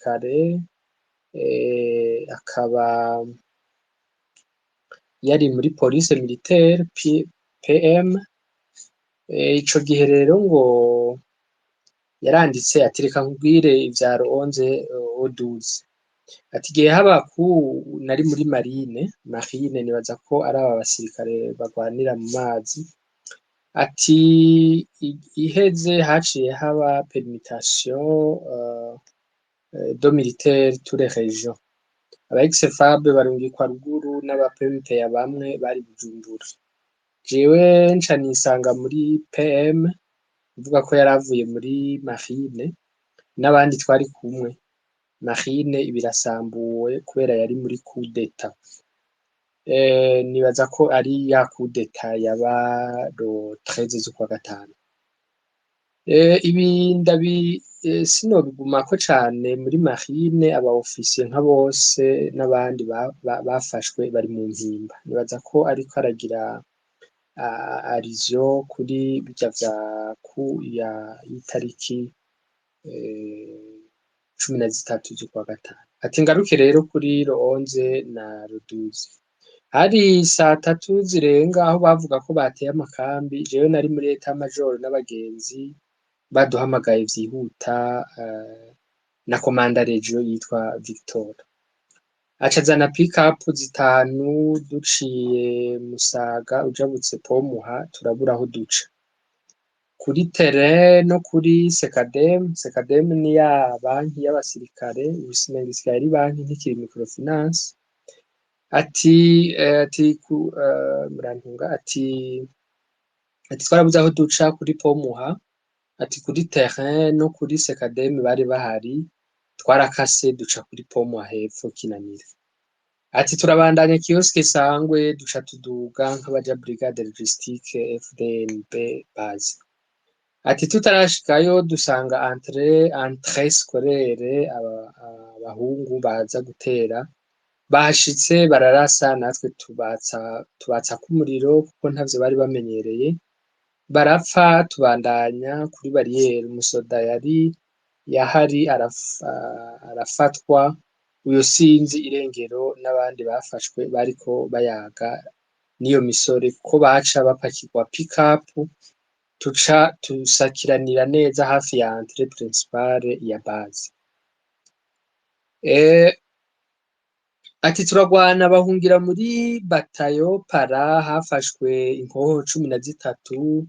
umusirikare, akaba yari muri police militaire, PM. Ico gihe rero ngo yaranditse ati: "Reka nkubwire ivya le 11 au 12." Ati: "Igihe haba coup nari muri marine." Marine nibaza ko ari aba basirikare bagwanira mu mazi. Ati: "Iheze haciye haba permutation de militaire, tous les régions, aba ex-FAB barungikwa ruguru n'aba PMPA bamwe bari Bujumbura. Jewe nca nisanga muri PM." Kuvuga ko yaravuye muri marine n'abandi twari kumwe. Marine ibirasambuwe kubera yari muri coup d'état. Nibaza ko ari ya coup d'état yaba le 13 z'ukwa gatanu. Ibi ndabi sinobigumako cane. Muri marine aba officier nka bose n'abandi bafashwe bari mu Mpimba. Nibaza ko ariko aragira allusion kuri birya vya coup ya y'itariki 13 z'ukwa gatanu. Ati: "Ngaruke rero kuri le 11 na le 12, hari saa tatu zirenga aho bavuga ko bateye amakambi. Jewe nari muri état major n'abagenzi, baduhamagaye vyihuta na commandant région yitwa Victor, aca azana pick-up zitanu. Duciye Musaga ujabutse Pomuha, turabura aho duca kuri terrain no kuri Sekadem. Sekadem ni ya banki y'abasirikare, ubu simenga isigaye ari banki, ntikiri microfinance." Ati, murantunga, ati: "Twarabuze aho duca kuri Pomuha." Ati: "Kuri terrain no kuri Sekadem bari bahari, twarakase duca kuri Pomuha hepfo Kinanira." Ati: "Turabandanya kiosque Sangwe, duca tuduga nk'abaja brigade logistique FDNB base." Ati: "Tutarashikayo dusanga entrée scolaire, abahungu baza gutera bahashitse, bararasa, natwe tubatsa k'umuriro kuko ntavyo bari bamenyereye, barapfa. Tubandanya kuri barrière, umusoda yari yahari arafatwa, uyo sinzi irengero, n'abandi bafashwe bariko bayaga n'iyo misore ko baca bapakirwa pick-up, tuca tusakiranira neza hafi ya entrée principale ya base." Ati: "Turagwana, bahungira muri bataillon para, hafashwe inkoho 13,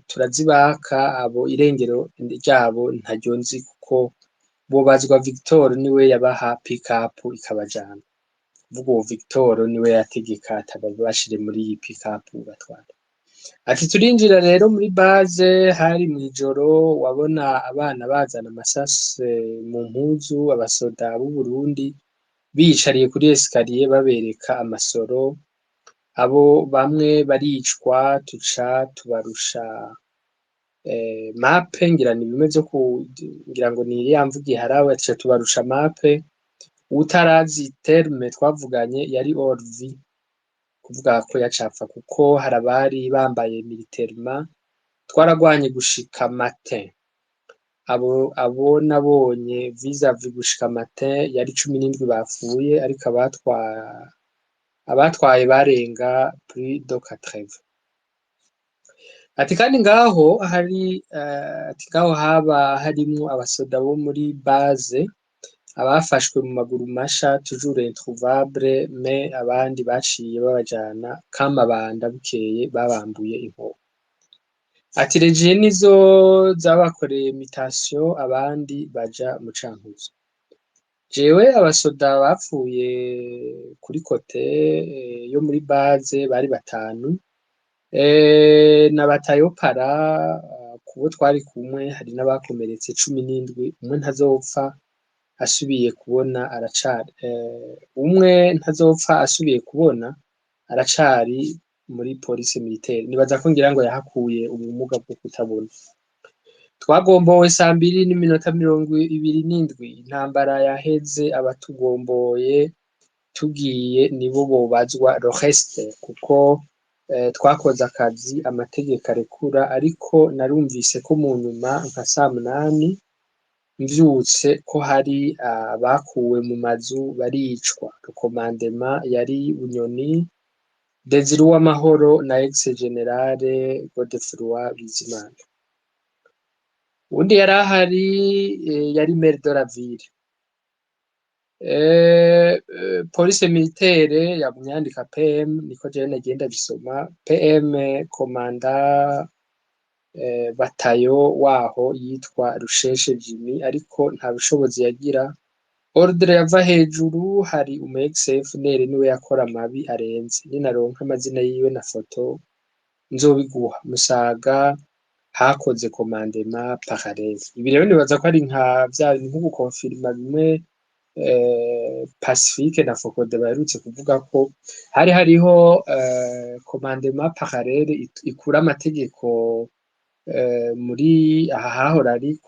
turazibaka. Abo irengero ryabo ntaryo nzi, kuko bobazwa Victor, niwe yabaha pick-up ikabajana." Kuvuga uwo Victor niwe yategeka ati: "Bashire muri iyi pick-up batware." Ati: "Turinjira rero muri base, hari mw'ijoro, wabona abana bazana amasase mu mpuzu, abasoda b'Uburundi biyicariye kuri escalier babereka amasoro, abo bamwe baricwa, tuca tubarusha mape." Ngira ni bimwe vyo ngira ngo ni ya mvugo iharawe. Tuca tubarusha mape, uwutarazi terme twavuganye yari hors vie, kuvuga ko yacapfa, kuko hari abari bambaye militairement. "Twaragwanye gushika matin. Abo nabonye vis-à-vis gushika matin yari 17 bapfuye, ariko abatwaye barenga plus de 80." Ati: "Kandi ngaho hari ati ngaho haba harimwo abasoda bo muri base, abafashwe mu maguru masha toujours introuvable, mais abandi baciye babajana Kamabanda, bukeye babambuye inkoho." Ati: "Région nizo zabakoreye mutation, abandi baja mu Cankuzo. Jewe abasoda bapfuye kuri côté yo muri base bari batanu na bataillon para. Kubo twari kumwe hari n'abakomeretse 17. Umwe ntazopfa asubiye kubona, aracari umwe ntazopfa asubiye kubona, aracari muri police militaire. Nibaza ko ngira ngo yahakuye ubumuga bwo kutabona. Twagombowe saa 2:27. Intambara yaheze, abatugomboye tugiye nibo bobazwa le reste, kuko twakoze akazi amategeko arekura. Ariko narumvise ko mu nyuma nka saa 8 Mvyutse ko hari abakuwe mu mazu baricwa. Commandement yari Bunyoni, Desire Uwamahoro na ex général Godefroid Bizimana. Uwundi yari ahari yari maire de la ville. Police militaire yagumye yandika PM, niko jewe nagiye ndabisoma, PM commandant bataillon waho yitwa Rusheshe Jimmy, ariko nta bushobozi yagira. Ordre yava hejuru. Hari umu ex FNL niwe yakora amabi arenze. Ninaronka amazina yiwe na foto nzobiguha. Musaga hakoze commandement parallèle. Ibi rero nibaza ko ari nka vya nko gukonfirma bimwe Pacifique na Focode baherutse kuvuga ko hari hariho commandement parallèle ikura amategeko muri aha hahora ari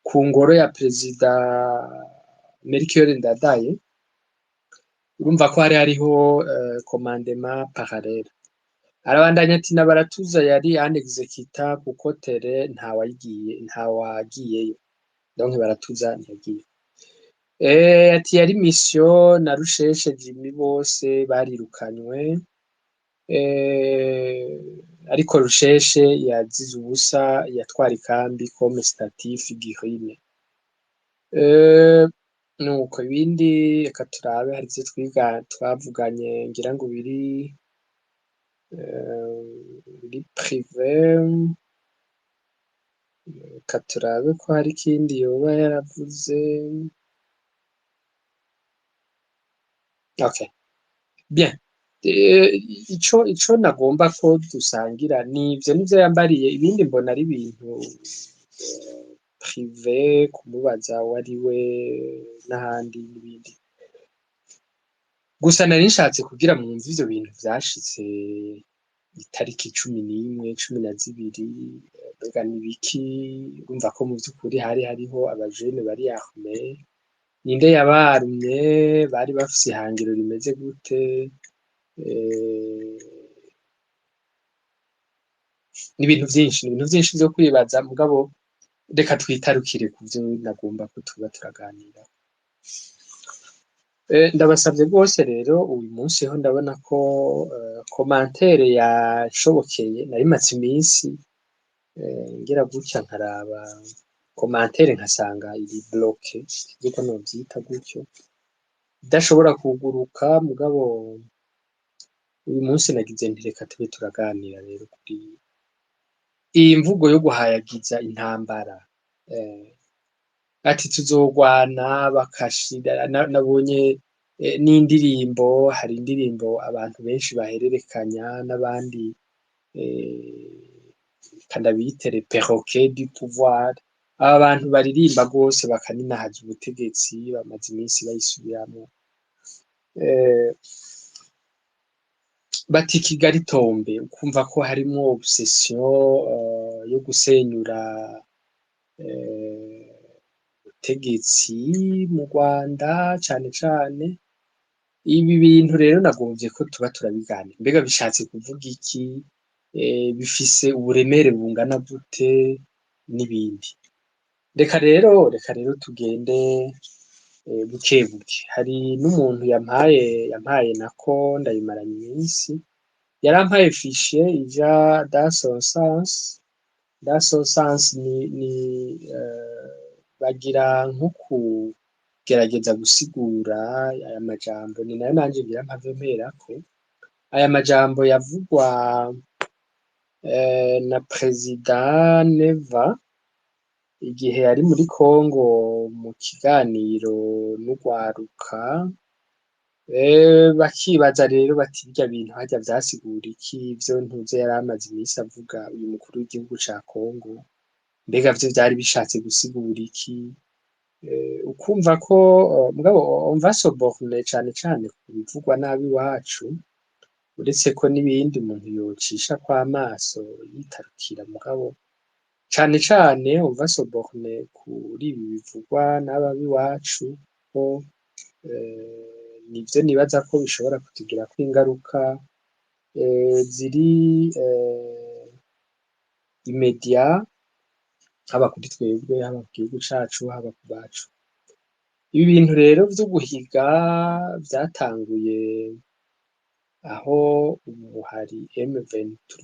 ku ngoro ya perezida Melchior Ndadaye. Urumva ko hari hariho commandement parallèle. Arabandanya ati na Baratuza yari un exécutant kuko terrain ntawayigiye, ntawagiyeyo, donc Baratuza ntiyagiye. Ati yari mission na Rusheshe Jimmy bose barirukanywe, ariko Rusheshe yazize ubusa, yatwara ikambi comme statut figurine. Nuko ibindi reka turabe, hari ivyo twiga twavuganye ngira ngo biri privé. Reka turabe ko hari ikindi yoba yaravuze. Okay, bien. Ico nagomba ko dusangira nivyo nivyo yambariye, ibindi mbona ari ibintu privé, kumubaza uwo ari we n'ahandi n'ibindi. Gusa nari nshatse kugira mwumve ivyo bintu vyashitse itariki 11, 12, mbega n'ibiki? Urumva ko mu vy'ukuri hari hariho abajene bari armés. Ninde yabarumye? Bari bafise ihangiro rimeze gute? N'ibintu vyinshi, n'ibintu vyinshi vyo kwibaza, mugabo reka twitarukire kuvyo nagomba ko tuba turaganira. Ndabasavye rwose rero, uyu munsi ho ndabona ko commentaire yashobokeye. Nari maze iminsi ngira gutya nkaraba commentaire nkasanga iri bloquée, sinzi ko novyita gutyo, idashobora kuguruka, mugabo uyu munsi nagize nti reka tube turaganira rero kuri iyi mvugo yo guhayagiza intambara. Ati tuzogwana bakashira. Nabonye n'indirimbo, hari indirimbo abantu benshi bahererekanya n'abandi, reka ndabite les perroquets du pouvoir, aba bantu baririmba gose bakaninahaza ubutegetsi, bamaze iminsi bayisubiramwo. Bati Kigali tombe, ukumva ko harimwo obsession yo gusenyura ubutegetsi mu Rwanda cane cane. Ibi bintu rero nagomvye ko tuba turabiganira. Mbega bishatse kuvuga iki? Bifise uburemere bungana gute? N'ibindi. Reka rero tugende buke buke. Hari n'umuntu yampaye, nako ndayimaranye iminsi, yarampaye fichier ija dans son sens. Dans son sens ni bagira nko kugerageza gusigura aya majambo, ni nayo nanje ngira mpave mperako. Aya majambo yavugwa na perezida Neva igihe yari muri Congo mu kiganiro n'urwaruka, bakibaza rero bati birya bintu harya vyasigura iki? Ivyo ntuze yari amaze imisi avuga uyu mukuru w'igihugu ca Congo, mbega vyo vyari bishatse gusigura iki? Ukumva ko mugabo on va se borner cane cane ku bivugwa n'abiwacu, uretse ko n'ibindi umuntu yocishako amaso yitarukira, mugabo cane cane on va se borner kuri ibi bivugwa n'aba b'iwacu, ko nivyo nibaza ko bishobora kutugirako ingaruka ziri immédiat. Haba kuri twebwe, haba ku gihugu cacu, haba ku bacu. Ibi bintu rero vyo guhiga vyatanguye aho umuhari M23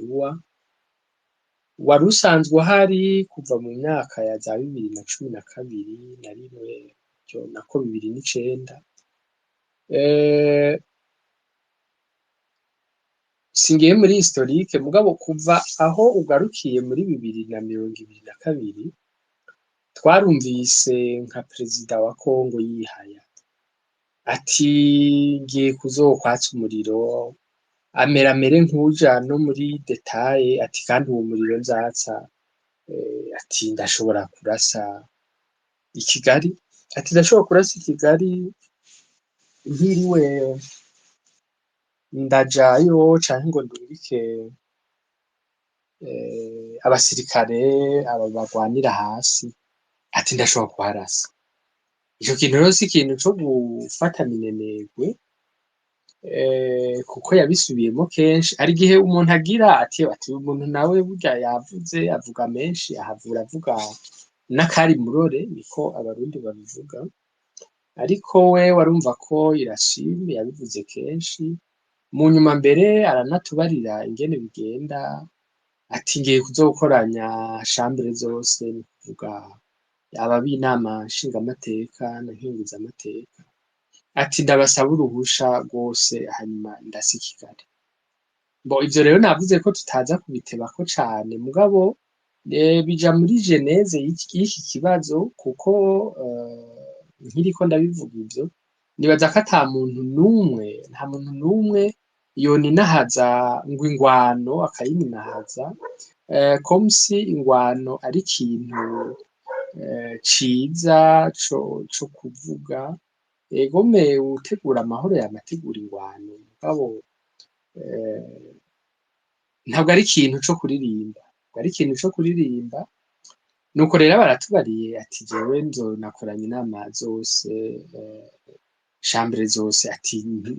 wari usanzwe uhari kuva mu myaka ya za 2012 na rimwe nako 2009. Singiye muri historique, mugabo kuva aho ugarukiye muri 2022, twarumvise nka perezida wa Congo yihaya ati: "Ngiye kuzokwatsa umuriro", amera mere nkuja no muri détails, ati: "Kandi uwo muriro nzatsa", ati: "Ndashobora kurasa i Kigali", ati: "Ndashobora kurasa i Kigali ntiriwe ndajayo canke ngo ndungike abasirikare aba bagwanira hasi", ati: "Ndashobora kuharasa". Ico kintu rero si ikintu co gufata minenegwe, kuko yabisubiyemo kenshi. Hari igihe umuntu agira ati: "Uyu muntu nawe burya yavuze, avuga menshi, ahavura avuga n'akari murore", niko Abarundi babivuga. Ariko we warumva ko irashimye, yabivuze kenshi. Mu nyuma mbere aranatubarira ingene bigenda, ati: "Ngiye kuzokoranya chambres zose", ni kuvuga aba b'inama nshingamateka na nkenguzamateka, ati: "Ndabasaba uruhusha rwose, hanyuma ndase i Kigali". Bon, ivyo rero navuze ko tutaza kubitebako cane, mugabo bija muri genèse y'iki kibazo, kuko nkiriko ndabivuga ivyo, nibaza ko ata muntu n'umwe, nta muntu n'umwe yoninahaza ngo ingwano akayininahaza comme si ingwano ari ikintu ciza co kuvuga. Egome, uwutegura amahoro yama ategura ingwano, mugabo ntabwo ari ikintu co kuririmba, ntabwo ari ikintu co kuririmba. Nuko rero baratubariye ati: "Jewe nzonakoranya inama zose, chambres zose", ati: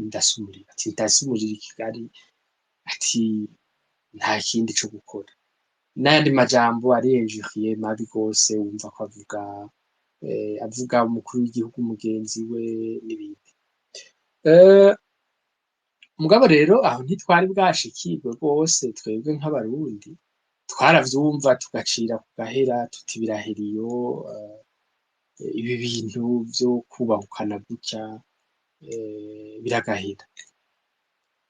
"Ndasa umuriro", ati: "Ndasa umuriro i Kigali", ati: "Nta kindi co gukora". N'ayandi majambo ari injurieux, mabi gose, wumva ko avuga umukuru w'igihugu mugenzi we n'ibindi. Mugabo rero aho ntitwari bwashikirwe rwose. Twebwe nk'Abarundi twaravyumva tugacira ku gahera, tuti: "Birahera iyo ibi bintu vyo kubahukana gutya biragahera".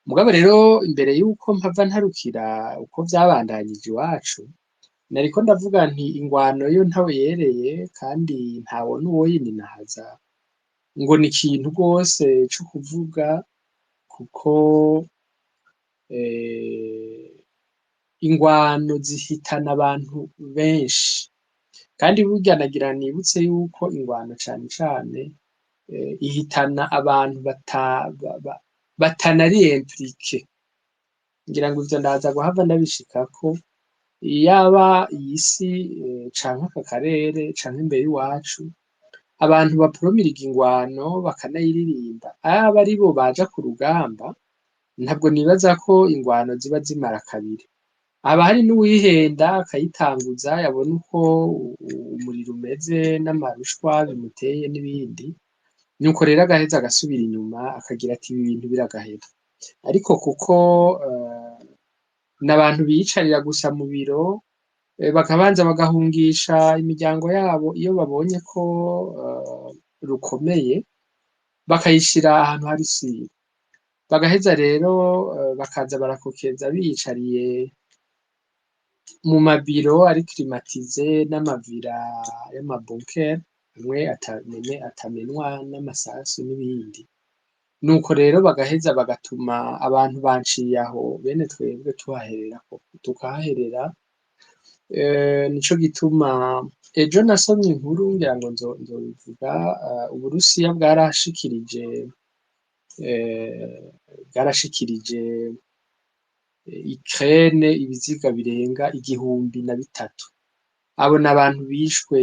Mugabo rero imbere yuko mpava ntarukira uko vyabandanije iwacu, nariko ndavuga nti ingwano yo ntawe yereye, kandi ntawona uwoyininahaza ngo ni ikintu rwose co kuvuga, kuko ingwano zihitana abantu benshi. Kandi burya nagira nibutse yuko ingwano cane cane ihitana abantu batanari impliqués. Ngira ngo ivyo ndaza guhava ndabishikako. Iyaba iyi si canke aka karere canke imbere y'iwacu, abantu bapromiriga ingwano bakanayiririmba, ayaba aribo baja ku rugamba, ntabwo nibaza ko ingwano ziba zimara kabiri. Haba hari n'uwihenda akayitanguza, yabona uko umuriro umeze n'amarushwa bimuteye n'ibindi, nuko rero agaheza agasubira inyuma, akagira ati: "Ibi bintu biragahera". Ariko kuko n'abantu biyicarira gusa mu biro, bakabanza bagahungisha imiryango yabo iyo babonye ko rukomeye, bakayishira ahantu hari sûr, bagaheza rero bakaza barakokeza biyicariye mu mabiro ari climatisés n'amavira y'ama bunker amwe atamenwa n'amasasu n'ibindi. Nuko rero bagaheza bagatuma abantu banciye aho, bene twebwe tuhaherera, tukahaherera. Nico gituma ejo nasomye inkuru, ngira ngo nzobivuga. Uburusiya bwarashikirije Ukraine ibiziga birenga 1003. Abo n'abantu bishwe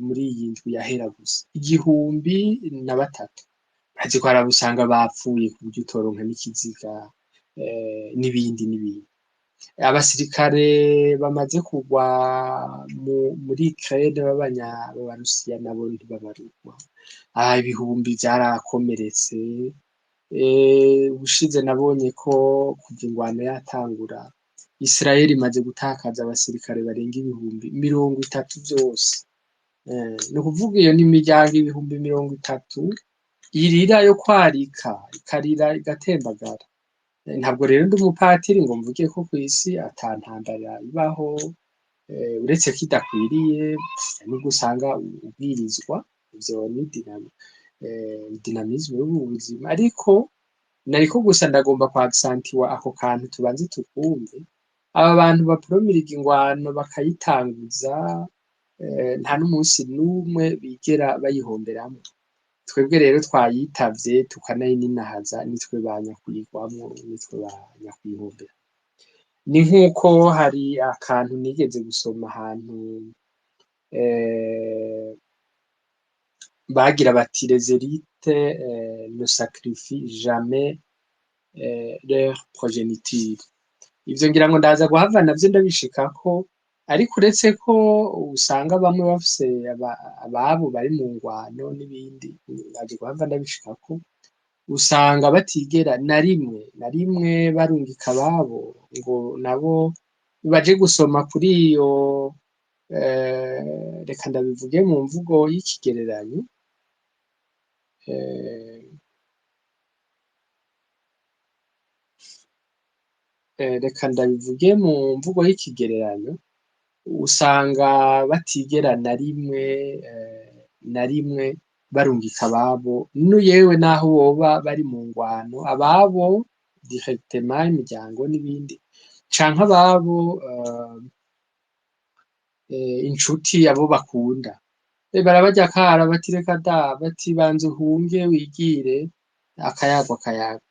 muri iyi ndwi yahera gusa, 1003. Urazi ko hari abo usanga bapfuye ku buryo utoronka n'ikiziga, n'ibindi n'ibindi. Abasirikare bamaze kugwa muri Ukraine b'Abarusiya nabo ntibabarurwa, ibihumbi vyarakomeretse. Ubushize nabonye ko kuva ingwano yatangura, Israel imaze gutakaza abasirikare barenga 30,000 vyose. Ni ukuvuga iyo ni imiryango 30,000 irira yo kwarika, ikarira igatembagara. Ntabwo rero ndi umupatiri ngo mvuge ko kw'isi ata ntambara ibaho, uretse ko idakwiriye, nubwo usanga ubwirizwa, ivyo ni dynamisme y'ubu buzima, ariko nariko gusa ndagomba kwaksantiwa ako kantu tubanze tukumve. Aba bantu bapromiriga ingwano bakayitanguza, nta n'umunsi n'umwe bigera bayihomberamwo. Twebwe rero twayitavye tukanayininahaza, nitwe ba nyakuyigwamwo, nitwe ba nyakuyihombera. Ni nk'uko hari akantu nigeze gusoma ahantu, bagira bati: "Les élites ne sacrifient jamais leur progéniture." Ivyo ngira ngo ndaza guhava navyo ndabishikako, ariko uretse ko usanga bamwe bafise ababo bari mu ngwano n'ibindi, ndaje guhava ndabishikako, usanga batigera na rimwe na rimwe barungika ababo ngo nabo baje gusoma kuri iyo, reka ndabivuge mu mvugo y'ikigereranyo, reka ndabivuge mu mvugo y'ikigereranyo, usanga batigera na rimwe na rimwe barungika ababo, yewe naho boba bari mu ngwano, ababo directement, imiryango n'ibindi, canke ababo, inshuti, abo bakunda. Barabarya akara bati: "Reka da", bati: "Banza uhunge wigire akayago akayago."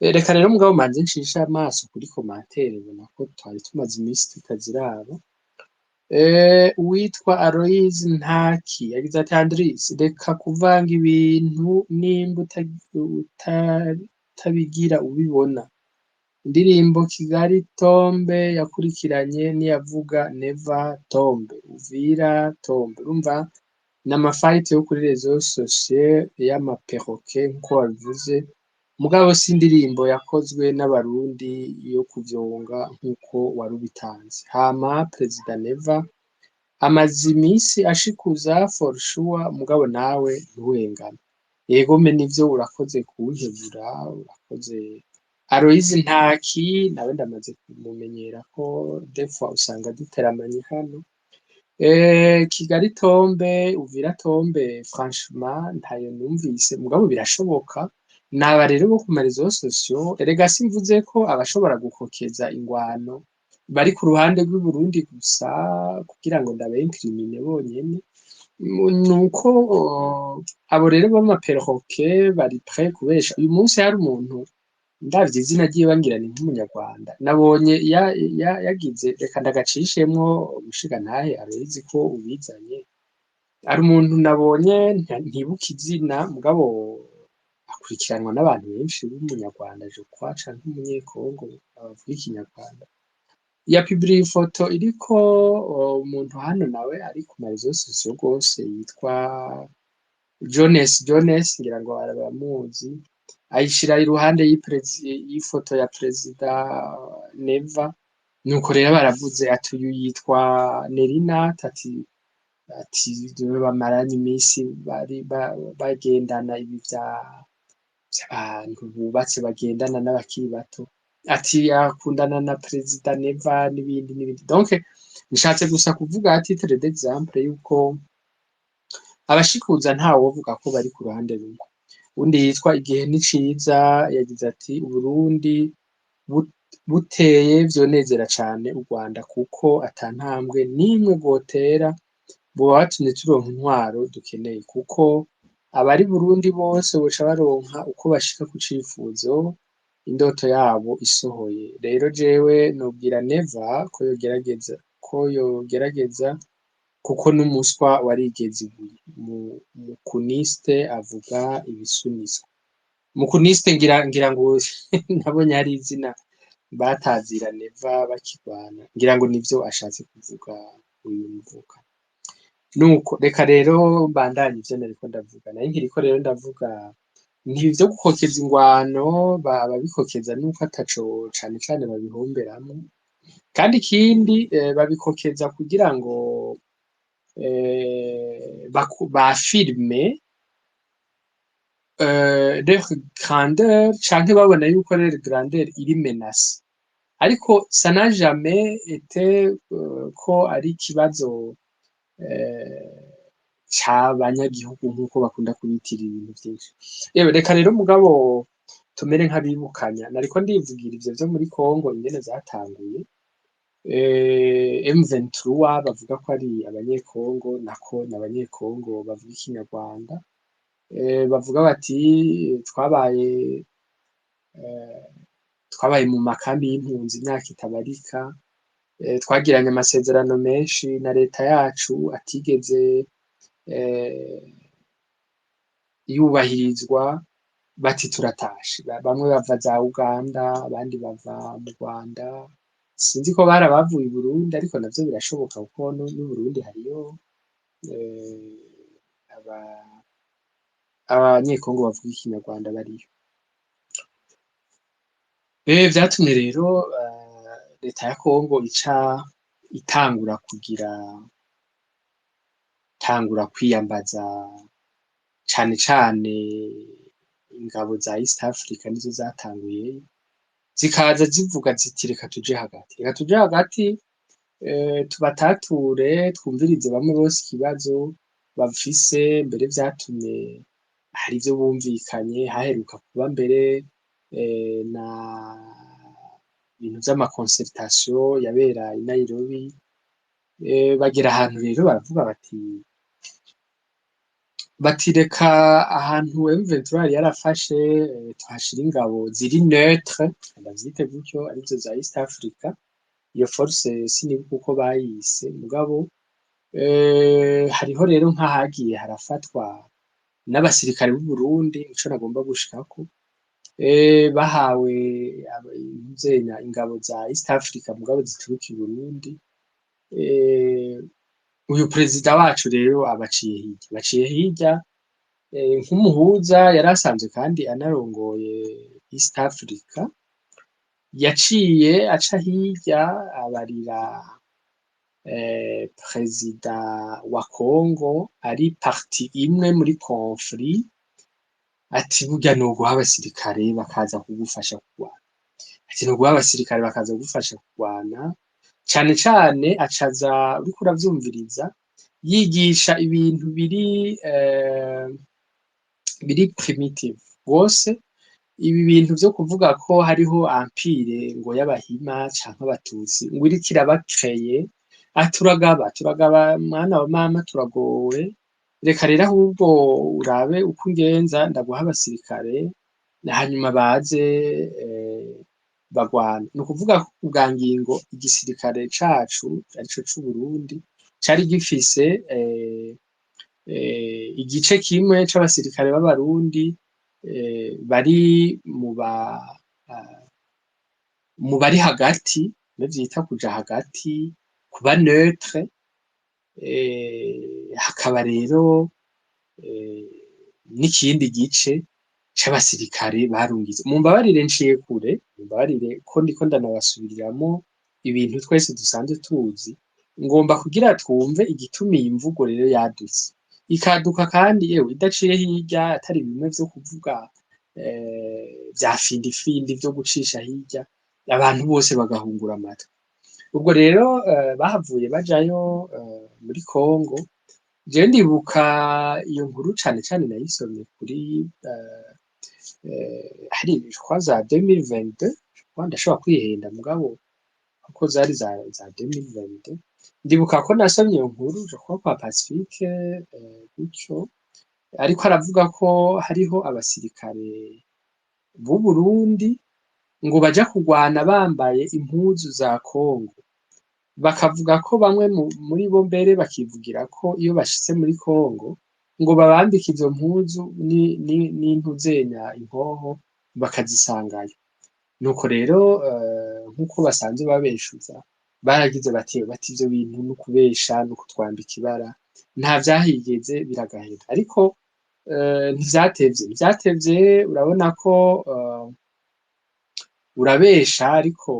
Reka rero mugabo manze nshishe amaso kuri commentaire, ubona ko twari tumaze iminsi tutaziraba. Uwitwa Aloise Ntaki yagize ati: "Andris, reka kuvanga ibintu nimba utabigira ubibona. Indirimbo Kigali Tombe yakurikiranye niyavuga Neva Tombe, Uvira Tombe. Urumva ni ama fight yo kuri réseaux sociaux y'ama perroquet nkuko wabivuze, mugabo si indirimbo yakozwe n'Abarundi yo kuvyonga nkuko wari ubitanze. Hama Perezida Neva amaze iminsi ashikuza for sure, mugabo nawe ntuhengame." Yegome, nivyo, urakoze kunkebura, urakoze Aloise Ntaki, nawe ndamaze kumumenyera ko des fois usanga duteramanye hano. Kigali Tombe, Uvira Tombe, franchement ntayo numvise, mugabo birashoboka. Naba rero bo ku ma réseaux sociaux, erega simvuze ko abashobora gukokeza ingwano bari ku ruhande rw'Uburundi gusa kugira ngo ndabe incrimine bonyene, nuko abo rero b'ama perroquet bari prêt kubesha. Uyu munsi hari umuntu, ndavye izina ryiwe ngira ni nk'umunyarwanda, nabonye yagize, reka ndagacishemwo, umushigantahe Aloyizi ko ubizanye. Hari umuntu nabonye, ntibuka izina, mugabo akurikiranwa n'abantu benshi, b'umunyarwanda je crois canke umunyekongo bavuga ikinyarwanda, yapubliye ifoto iriko umuntu hano nawe ari ku ma réseaux sociaux rwose yitwa Jones Jones, ngira ngo arabamuzi, ayishira iruhande y'ifoto ya Perezida Neva. Nuko rero baravuze ati uyu yitwa Nerinat, ati bamaranye iminsi bari bagendana ibi vy'abantu bubatse bagendana n'abakiri bato, ati akundana na Perezida Neva n'ibindi n'ibindi. Donc nshatse gusa kuvuga à titre d'exemple yuko abashikuza ntawovuga ko bari ku ruhande rumwe. Undi yitwa Igihe ni Ciza yagize ati: "Uburundi buteye vyonezera cane u Rwanda, kuko ata ntambwe n'imwe bwotera, boba batumye turonka intwaro dukeneye, kuko abari Burundi bose boca baronka uko bashika ku cifuzo, indoto yabo isohoye. Rero jewe nobwira Neva ko yogerageza kuko n'umuswa warigeze ibuye." Mukuniste avuga ibisuniswa, mukuniste ngira ngo nabonye hari izina. Batazira Neva bakirwana, ngira ngo nivyo ashatse kuvuga uyu muvuka. Nuko reka rero mbandanye ivyo nariko ndavuga. Nari nkiriko rero ndavuga nti ivyo gukokeza ingwano, babikokeza nuko ataco cane cane babihomberamwo. Kandi ikindi, babikokeza kugira ngo bafirme leur grandeur, canke babona yuko leur grandeur iri menacée. Ariko ça n'a jamais été ko ari ikibazo c'abanyagihugu, nk'uko bakunda kubitirira ibintu vyinshi. Yewe, reka rero mugabo tumere nk'abibukanya. Nariko ndivugira ivyo vyo muri Congo ingene vyatanguye. M23 bavuga ko ari abanyekongo, nako n'abanyekongo bavuga ikinyarwanda. Bavuga bati twabaye mu makambi y'impunzi imyaka itabarika, twagiranye amasezerano menshi na leta yacu atigeze yubahirizwa. Bati turatashe. Bamwe bava za Uganda, abandi bava mu Rwanda. Sinzi ko bari abavuye i Burundi, ariko navyo birashoboka, kuko n'u Burundi hariyo abanyekongo bavuga ikinyarwanda bariyo. Vyatumye rero leta ya Kongo ica itangura kugira, tangura kwiyambaza cane cane ingabo za East Africa. Nizo zatanguye, zikaza zivuga ziti: "Reka tuje hagati, reka tuje hagati, tubatature, twumvirize bamwe bose ikibazo bafise." Mbere vyatumye hari ivyo bumvikanye, haheruka kuba mbere na ibintu vy'ama concertation yabera i Nairobi. Bagera ahantu rero baravuga bati: "Reka ahantu M23 yari yarafashe, tuhashire ingabo ziri neutre", ndavyite gutyo, arizo za East Africa. Iyo force sinibuka uko bayise, mugabo hariho rero nk'ahagiye harafatwa n'abasirikare b'u Burundi. Ico nagomba gushikako, bahawe ingabo za East Africa, mugabo zituruka i Burundi. Uyu perezida wacu rero abaciye hirya, baciye hirya nk'umuhuza yari asanzwe kandi anarongoye East Africa, yaciye aca hirya abarira perezida wa Congo ari partie imwe muri conflit, ati: "Burya noguha abasirikare bakaza kugufasha kurwana", ati: "Noguha abasirikare bakaza kugufasha kurwana." Cane cane acaza, uriko uravyumviriza, yigisha ibintu biri primitive gose. Ibi bintu vyo kuvuga ko hariho empire ngo y'abahima canke abatutsi ngo iriko irabakreye, ati: "Turagaba, turagaba, mwana wa mama, turagowe. Reka rero ahubwo urabe uko ungenza, ndaguha abasirikare, hanyuma baze bagwana." Ni ukuvuga ko kubwa ngingo igisirikare cacu, arico c'Uburundi, cari gifise igice kimwe c'abasirikare b'abarundi bari mu bari hagati, nivyita kuja hagati, kuba neutre. Hakaba rero n'ikindi gice c'abasirikare barungitse. Mumbabarire nciye kure, mumbabarire ko ndiko ndanabasubiriramo ibintu twese dusanzwe tuzi. Ngomba kugira twumve igituma iyi mvugo rero yadutse, ikaduka, kandi yewe idaciye hirya, atari bimwe vyo kuvuga vya findifindi vyo gucisha hirya, abantu bose bagahungura amatwi. Ubwo rero bahavuye bajayo muri Congo. Jewe ndibuka iyo nkuru cane cane nayisomye kuri hari je crois za 2022, ndashobora kwihenda, mugabo kuko zari za 2022. Ndibuka ko nasomye iyo nkuru, je crois kwa Pacifique gutyo, ariko aravuga ko hariho abasirikare b'u Burundi ngo baja kurwana bambaye impuzu za Congo, bakavuga ko bamwe muri bo mbere bakivugira ko iyo bashitse muri Congo ngo babambika izo mpuzu n'intuzenya, inkoho, bakazisangayo. Nuko rero Nk'uko basanzwe babeshuza, baragize bati ivyo bintu ni ukubesha, ni ukutwambika ibara, nta vyahigeze, biragahera. Ariko ntivyatevye, urabona ko urabesha ariko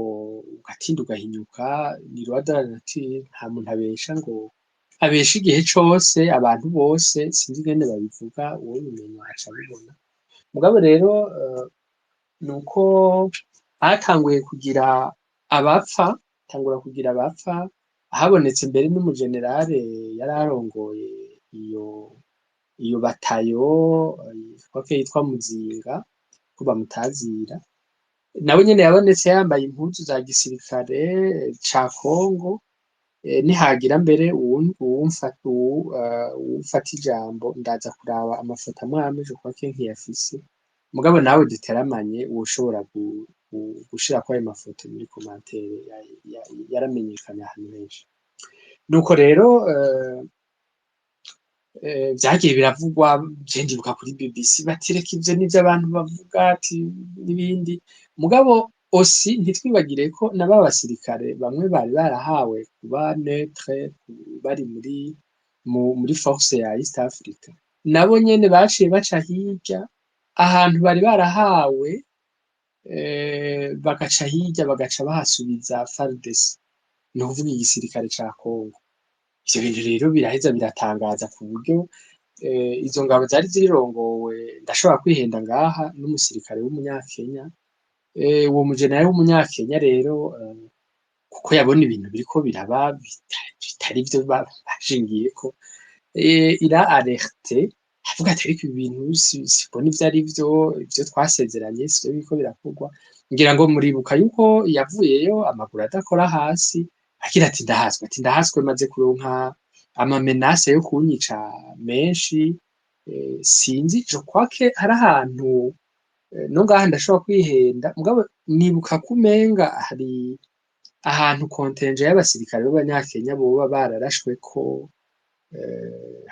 ugatinda ugahinyuka. Ni loi de la nature, nta muntu abesha ngo abesha igihe cose abantu bose, sinzi ingene babivuga, uwobimenya aca abibona. Mugabo rero nuko hatanguye kugira abapfa, tangura kugira abapfa, habonetse mbere n'umugenerale yari arongoye iyo batayo kwake yitwa Muzinga, ko bamutazira, nawe nyene yabonetse yambaye impuzu za gisirikare ca Congo. Nihagira mbere uwumfata ijambo, ndaza kuraba amafoto amwe amwe, je crois que nkiyafise. Mugabo nawe duteramanye woshobora gushirako ayo mafoto muri commentaire, yaramenyekanye ahantu henshi. Nuko rero vyagiye biravugwa, je ndibuka kuri BBC bati reka ivyo nivyo abantu bavuga, ati n'ibindi. Mugabo aussi ntitwibagire ko na ba basirikare bamwe bari barahawe kuba neutre, bari muri force ya East Africa, nabo nyene baciye baca hirya ahantu bari barahawe, bagaca hirya bagaca bahasubiza FARDC, ni ukuvuga igisirikare ca Congo. Ivyo bintu rero biraheza biratangaza ku buryo izo ngabo zari zirongowe, ndashobora kwihenda ngaha, n'umusirikare w'umunyakenya. Uwo mujenerali w'umunyakenya rero, kuko yabona ibintu biriko biraba bitari vyo bashingiyeko, il a alerté, avuga ati ariko ibi bintu simbona ivyo ari vyo, ivyo twasezeranye sivyo biriko birakorwa. Ngira ngo muribuka yuko yavuyeyo amaguru adakora hasi, agira ati ndahaswe, ati ndahaswe, maze kuronka ama menaces yo kunyica menshi. Sinzi, je crois que hari ahantu, no ngaha ndashobora kwihenda, mugabo nibuka ko umenga hari ahantu contingent y'abasirikare b'abanyakenya boba bararashweko,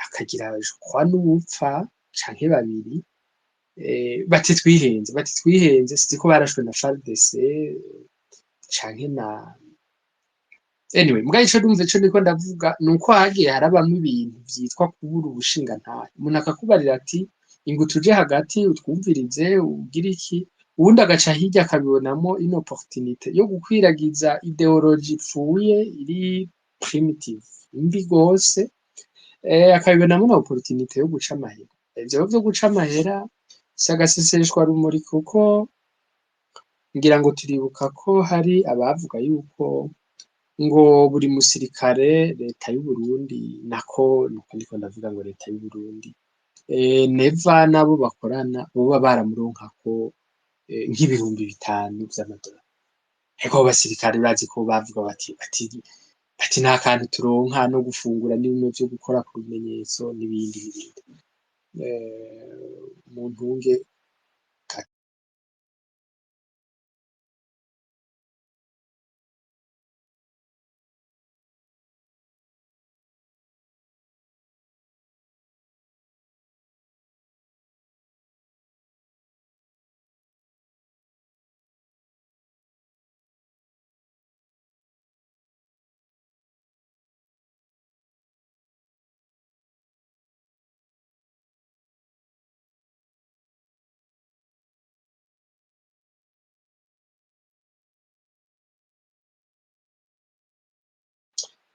hakagira je crois n'uwupfa canke babiri. Bati twihenze, sinzi ko barashwe na FARDC canke na, anyway. Mugabo ico ndumva, ico ndiko ndavuga nuko hagiye harabamwo ibintu vyitwa kubura ubushingantahe. Umuntu akakubarira ati ingo tuje hagati utwumvirize ugire iki, uwundi agaca hirya akabibonamo une opportunité yo gukwiragiza idéologie ipfuye, iri primitive, mbi gose, akabibonamo na opportunité yo guca amahera. Ivyo vyo guca amahera si agaseseshwa rumuri, kuko ngira ngo turibuka ko hari abavuga yuko ngo buri musirikare leta y'Uburundi, nako nuko ndiko ndavuga ngo leta y'Uburundi, Neva nabo bakorana boba baramuronkako nk'ibihumbi 5 vy'amadolari. Ariko abo basirikare urazi ko bavuga bati nta kantu turonka, no gufungura n'ibimwe vyo gukora ku bimenyetso n'ibindi n'ibindi. Muntunge.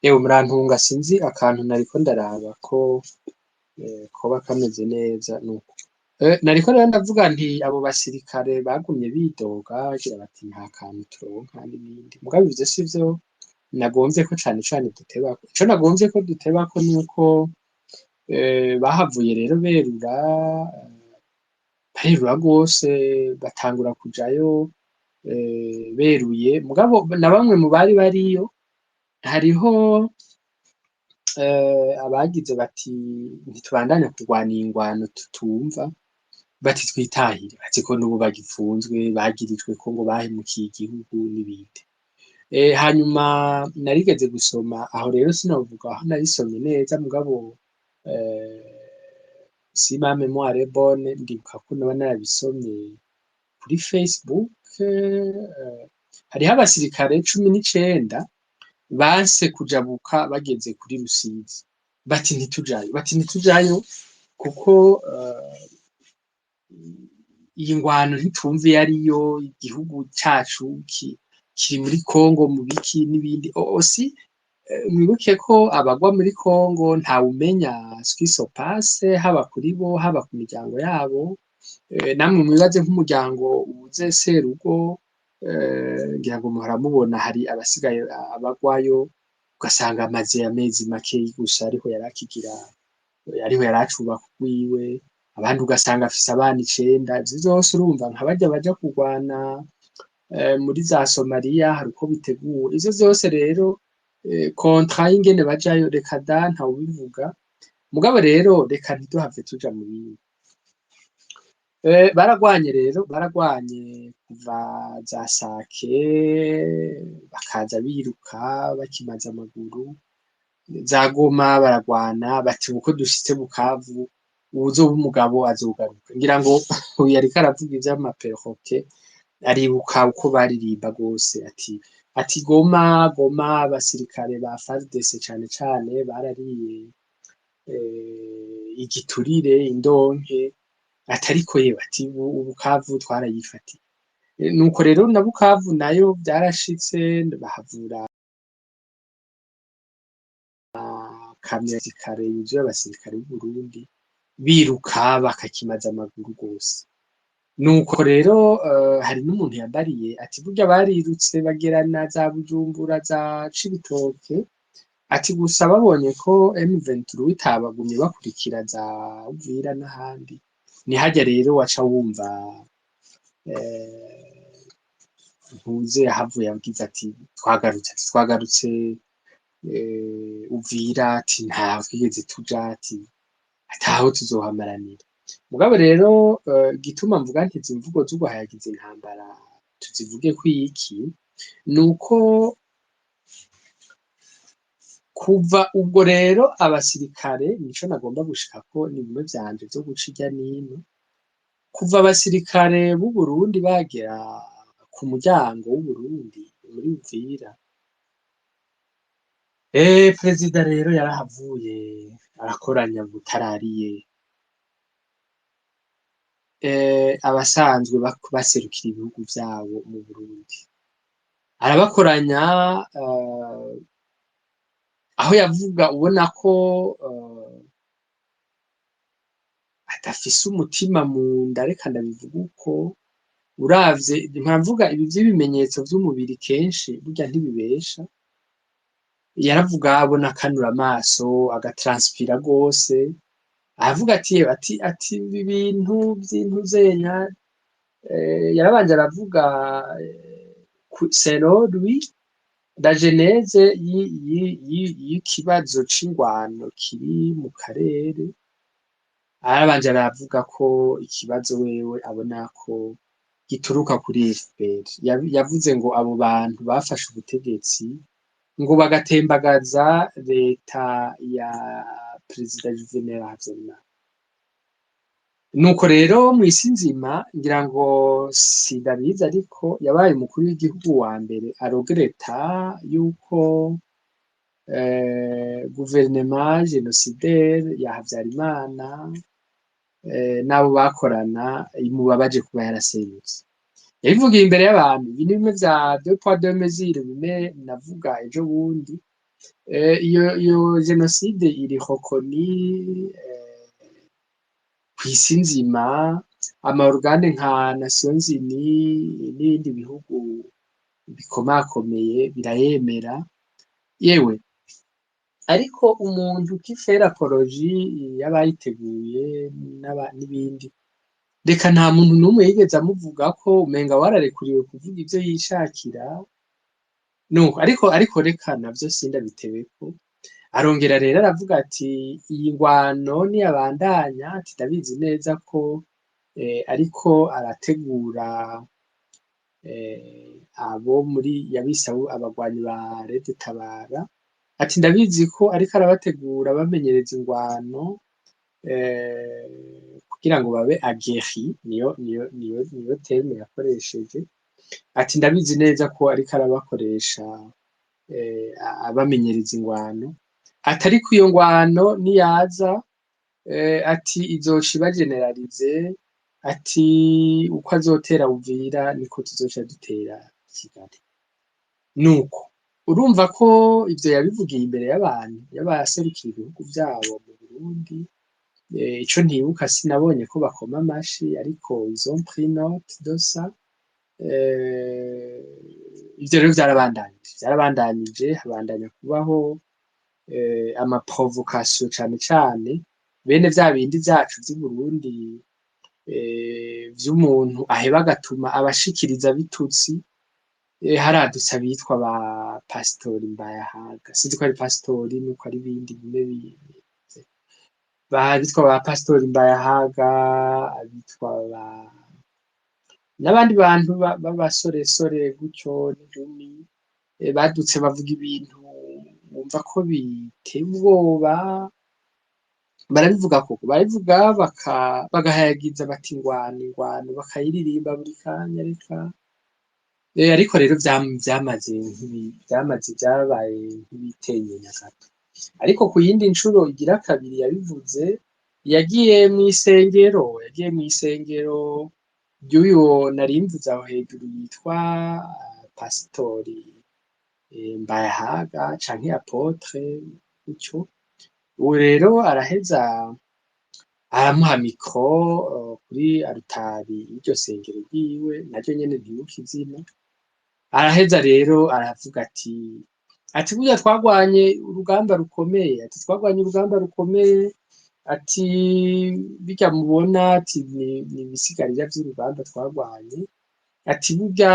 Ewe murantunga, sinzi akantu nariko ndaraba ko koba kameze neza. Nuko nariko rero ndavuga nti abo basirikare bagumye bidoga bagira bati nta kantu turonka n'ibindi. Mugabo ivyo sivyo nagomvye ko cane cane dutebako. Ico nagomvye ko dutebako nuko bahavuye rero berura, barerura rwose, batangura kujayo beruye. Mugabo na bamwe mu bari bariyo, hariho abagize bati ntitubandanya kurwana iyi ngwano tutumva, bati twitahire. Bazi ko n'ubu bagipfunzwe, bagirijwe ko ngo bahemukiye igihugu n'ibindi. Hanyuma narigeze gusoma aho rero, sinovuga aho narisomye neza, mugabo si ma mémoire est bonne, ndibuka ko noba narabisomye kuri Facebook. Hariho abasirikare 19 banse kujabuka bageze kuri Rusizi, bati ntitujayo, bati ntitujayo kuko iyi ngwano ntitumva iyo ariyo, igihugu cacu kiri muri Kongo mu biki n'ibindi osi. Mwibuke ko abagwa muri Kongo ntawumenya ce qui se passe, haba kuri bo, haba ku miryango yabo. Namwe mwibaze nk'umuryango ubuze serugo, ngira ngo muhora mubona hari abasigaye abagwayo, ugasanga amaze amezi makeyi gusa ariho yarakigira, ariho yaracubaka urwiwe, abandi ugasanga afise abana 9. Ivyo vyose urumva nka barya baja kurwana muri za Somaliya, hari uko biteguwe ivyo vyose. Rero contrat y'ingene bajayo, reka da, ntawubivuga. Mugabo rero reka ntiduhave tuja mu bindi. Baragwanye rero, baragwanye kuva za Sake, bakaza biruka bakimaza amaguru, za Goma baragwana, bati uko dushitse Bukavu uwuzoba umugabo azogaruka. Ngira ngo uyu yariko aravuga ivy'amaperoke aribuka uko baririmba gose, ati Goma, Goma, abasirikare ba FARDC cane cane barariye igiturire, indonke, ati ariko yewe, ati ubu Bukavu twarayifatiye. Nuko rero na Bukavu nayo vyarashitse, bahavura kamyo ya yuzuye abasirikare b'Uburundi biruka bakakimaza amaguru gose. Nuko rero hari n'umuntu yambariye ati burya barirutse bagerana za Bujumbura, za Cibitoke, ati gusa babonye ko M23 itabagumye bakurikira za Uvira n'ahandi, ni harya rero waca wumva ntuze yahavuye agize ati twagarutse, ati twagarutse Uvira, ati nta twigeze tuja, ati ataho tuzohamaranira. Mugabo rero igituma mvuga nti izi mvugo z'uguhayagiza intambara tuzivuge ko iki, nuko kuva ubwo rero abasirikare, nico nagomba gushikako, ni bimwe vyanje vyo guca irya nino, kuva abasirikare b'u Burundi bagera ku muryango w'Uburundi muri Uvira, perezida rero yarahavuye arakoranya butarariye abasanzwe baserukira ibihugu vyabo mu Burundi, arabakoranya, aho yavuga ubona ko adafise umutima mu nda, reka ndabivuga uko. Uravye mpamvuga ibi vy'ibimenyetso vy'umubiri kenshi burya ntibibesha. Yaravuga abona akanura amaso, agatranspira gose, aravuga ati ati ibi bintu vy'intuzenya. Yarabanje aravuga selon lui la genèse y'ikibazo c'ingwano kiri mu karere. Arabanje aravuga ko ikibazo wewe abona ko gituruka kuri FPR. Yavuze ngo abo bantu bafashe ubutegetsi ngo bagatembagaza leta ya perezida Juvenal Habyarimana. Nuko rero mw'isi nzima, ngira ngo sindabizi, ariko yabaye umukuru w'igihugu wa mbere aregretta yuko guverinema génocidaire ya Habyarimana n'abo bakorana imubabaje kuba yarasenyutse. Yabivugiye imbere y'abantu. Ibi ni bimwe vya deux poids deux mesures, bimwe navuga ejo bundi. Iyo génocide iri reconnue kw'isi nzima, ama organes nka Nations Unies n'ibindi bihugu bikomakomeye birayemera. Yewe, ariko umuntu qui fait l'apologie y'abayiteguye n'ibindi, reka nta muntu n'umwe yigeze amuvuga ko umenga wararekuriwe kuvuga ivyo yishakira. Nuko ariko reka navyo sindabitebeko. Arongera rero aravuga ati iyi ngwano niyabandanya, ati ndabizi neza ko ariko arategura abo muri yabise abagwanyi ba Red Tabara, ati ndabizi ko ariko arabategura bamenyereza ingwano kugira ngo babe aguerris, niyo terme yakoresheje. Ati ndabizi neza ko ariko arabakoresha, abamenyereza ingwano. Ati ariko iyo ngwano niyaza, ati izoca iba généralisée. Ati uko azotera Uvira niko tuzoca dutera Kigali. Nuko urumva ko ivyo yabivugiye imbere y'abantu, y'abaserukira ibihugu vyabo mu Burundi. Ico ntibuka, sinabonye ko bakoma amashi, ariko ils ont pris note de ça. Ivyo rero vyarabandanije, habandanya kubaho ama provocation, cane cane bene vya bindi vyacu vy'i Burundi, vy'umuntu aheba agatuma abashikiriza bitutsi. Haradutse abitwa ba Pasitori Mbayahaga, sinzi ko ari pasitori nuko ari ibindi bimwe, abitwa ba Pasitori Mbayahaga, abitwa ba n'abandi bantu b'abasoresore gutyo n'inkumi, badutse bavuga ibintu wumva ko biteye ubwoba. Barabivuga koko, barabivuga, bagahayagiza bati ingwano, ingwano, bakayiririmba buri kanya. Reka, ariko rero vyamaze vyabaye nk'ibitenyenya gato. Ariko ku yindi ncuro igira kabiri yabivuze, yagiye mw'isengero ry'uyu nari mvuze aho hejuru yitwa Pasitori Mbayahaga canke Apôtre gutyo. Uwo rero araheza aramuha micro kuri alitari y'iryo sengero ryiwe, naryo nyene ntibuka izina. Araheza rero aravuga ati burya twagwanye urugamba rukomeye, ati twagwanye urugamba rukomeye, ati birya mubona, ati ni ibisigarira vy'urugamba twagwanye, ati burya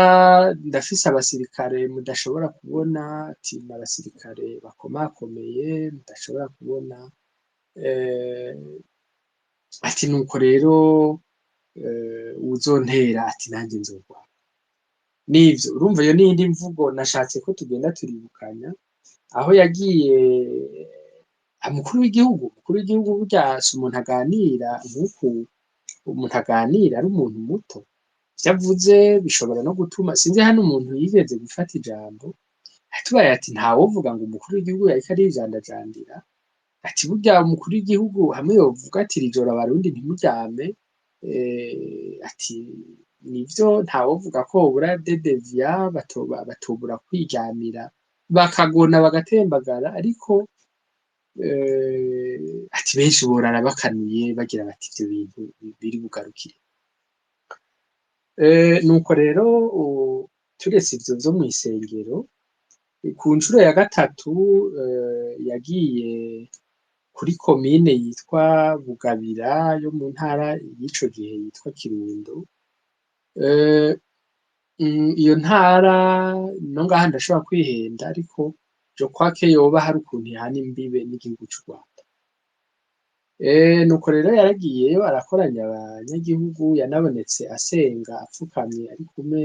ndafise abasirikare mudashobora kubona, ati n'abasirikare bakomakomeye mudashobora kubona. Ati nuko rero uwuzontera, ati nanje nzogwana. Nivyo, urumva iyo n'iyindi mvugo nashatse ko tugenda turibukanya, aho yagiye umukuru w'igihugu. Umukuru w'igihugu burya si umuntu aganira nk'uku umuntu aganira ari umuntu muto. Ivyo avuze bishobora no gutuma, sinzi, hano umuntu yigeze gufata ijambo atubaye ati ntawovuga ngo umukuru w'igihugu yariko arijandajandira. Ati burya umukuru w'igihugu hamwe yovuga ati iri joro abarundi ntimuryame, ati nivyo, ntawovuga ko hobura des déviants, batobura kwiryamira bakagona bagatembagara, ariko ati benshi borara bakanuye bagira bati ivyo bintu biri bugarukire. Nuko rero turetse ivyo vyo mw'isengero, ku ncuro ya gatatu yagiye kuri komine yitwa Bugabira yo mu ntara y'ico gihe yitwa Kirundo. Iyo ntara no ngaha ndashobora kwihenda, ariko je crois que yoba hari ukuntu ihana imbibe n'igihugu c'u Rwanda. Nuko rero yaragiyeyo arakoranya abanyagihugu, yanabonetse asenga apfukamye ari kumwe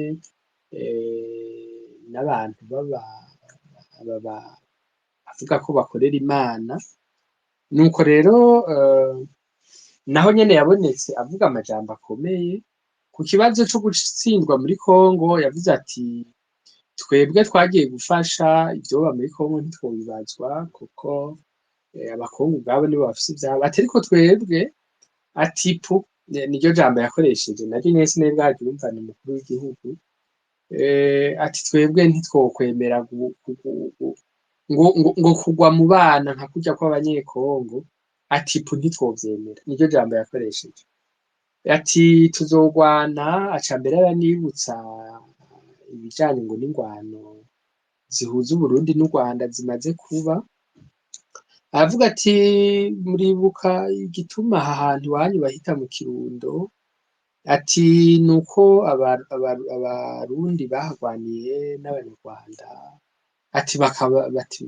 n'abantu bavuga ko bakorera Imana. Nuko rero naho nyene yabonetse avuga amajambo akomeye ku kibazo co gutsindwa muri Kongo. Yavuze ati twebwe twagiye gufasha, ivyoba muri Kongo ntitwobibazwa kuko abakongo ubwabo nibo bafise ivyabo. Ati ariko twebwe, ati pu, niryo jambo yakoresheje, naryo nyene sinari bwaryumvane umukuru w'igihugu. Ati twebwe ntitwokwemera ngo kugwa mu bana nka kurya kw'abanyekongo, ati pu, ntitwovyemera. Niryo jambo yakoresheje. Ati tuzogwana. Aca mbere aranibutsa ibijanye ngo n'ingwano zihuza Uburundi n'u Rwanda zimaze kuba. Aravuga ati muribuka igituma aha hantu iwanyu bahita mu Kirundo, ati nuko abarundi bahagwaniye n'abanyarwanda, ati bakaba bati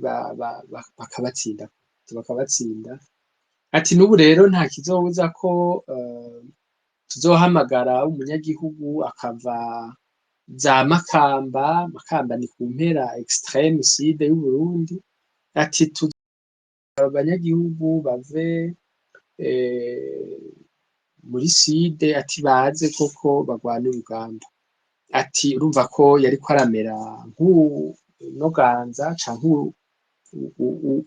bakabatsinda. Ati n'ubu rero nta kizobuza ko tuzohamagara umunyagihugu akava za Makamba. Makamba ni ku mpera extrême sud y'Uburundi. Ati abanyagihugu bave muri sud, ati baze koko bagwane urugamba. Ati urumva ko yariko aramera nk'unoganza canke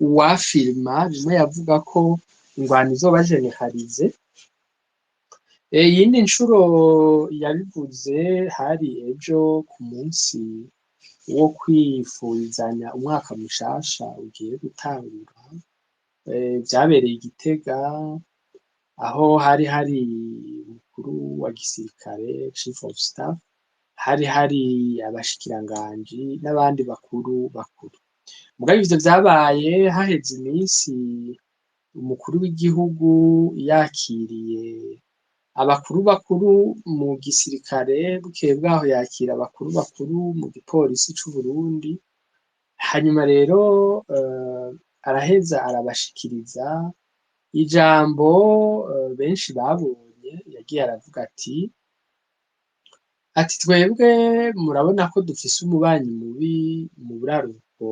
uwafirma bimwe yavuga ko ingwano izoba généralisée. Iyindi ncuro yabivuze hari ejo ku munsi wo kwifurizanya umwaka mushasha ugiye gutangura, vyabereye i Gitega, aho hari umukuru wa gisirikare, chief of staff, hari abashikiranganji n'abandi bakuru bakuru. Mugabo ivyo vyabaye haheze iminsi umukuru w'igihugu yakiriye abakuru bakuru mu gisirikare, bukeye bwaho yakira abakuru bakuru mu gipolisi c'Uburundi. Hanyuma rero araheza arabashikiriza ijambo benshi babonye. Yagiye aravuga ati: "Twebwe murabona ko dufise umubanyi mubi mu buraruko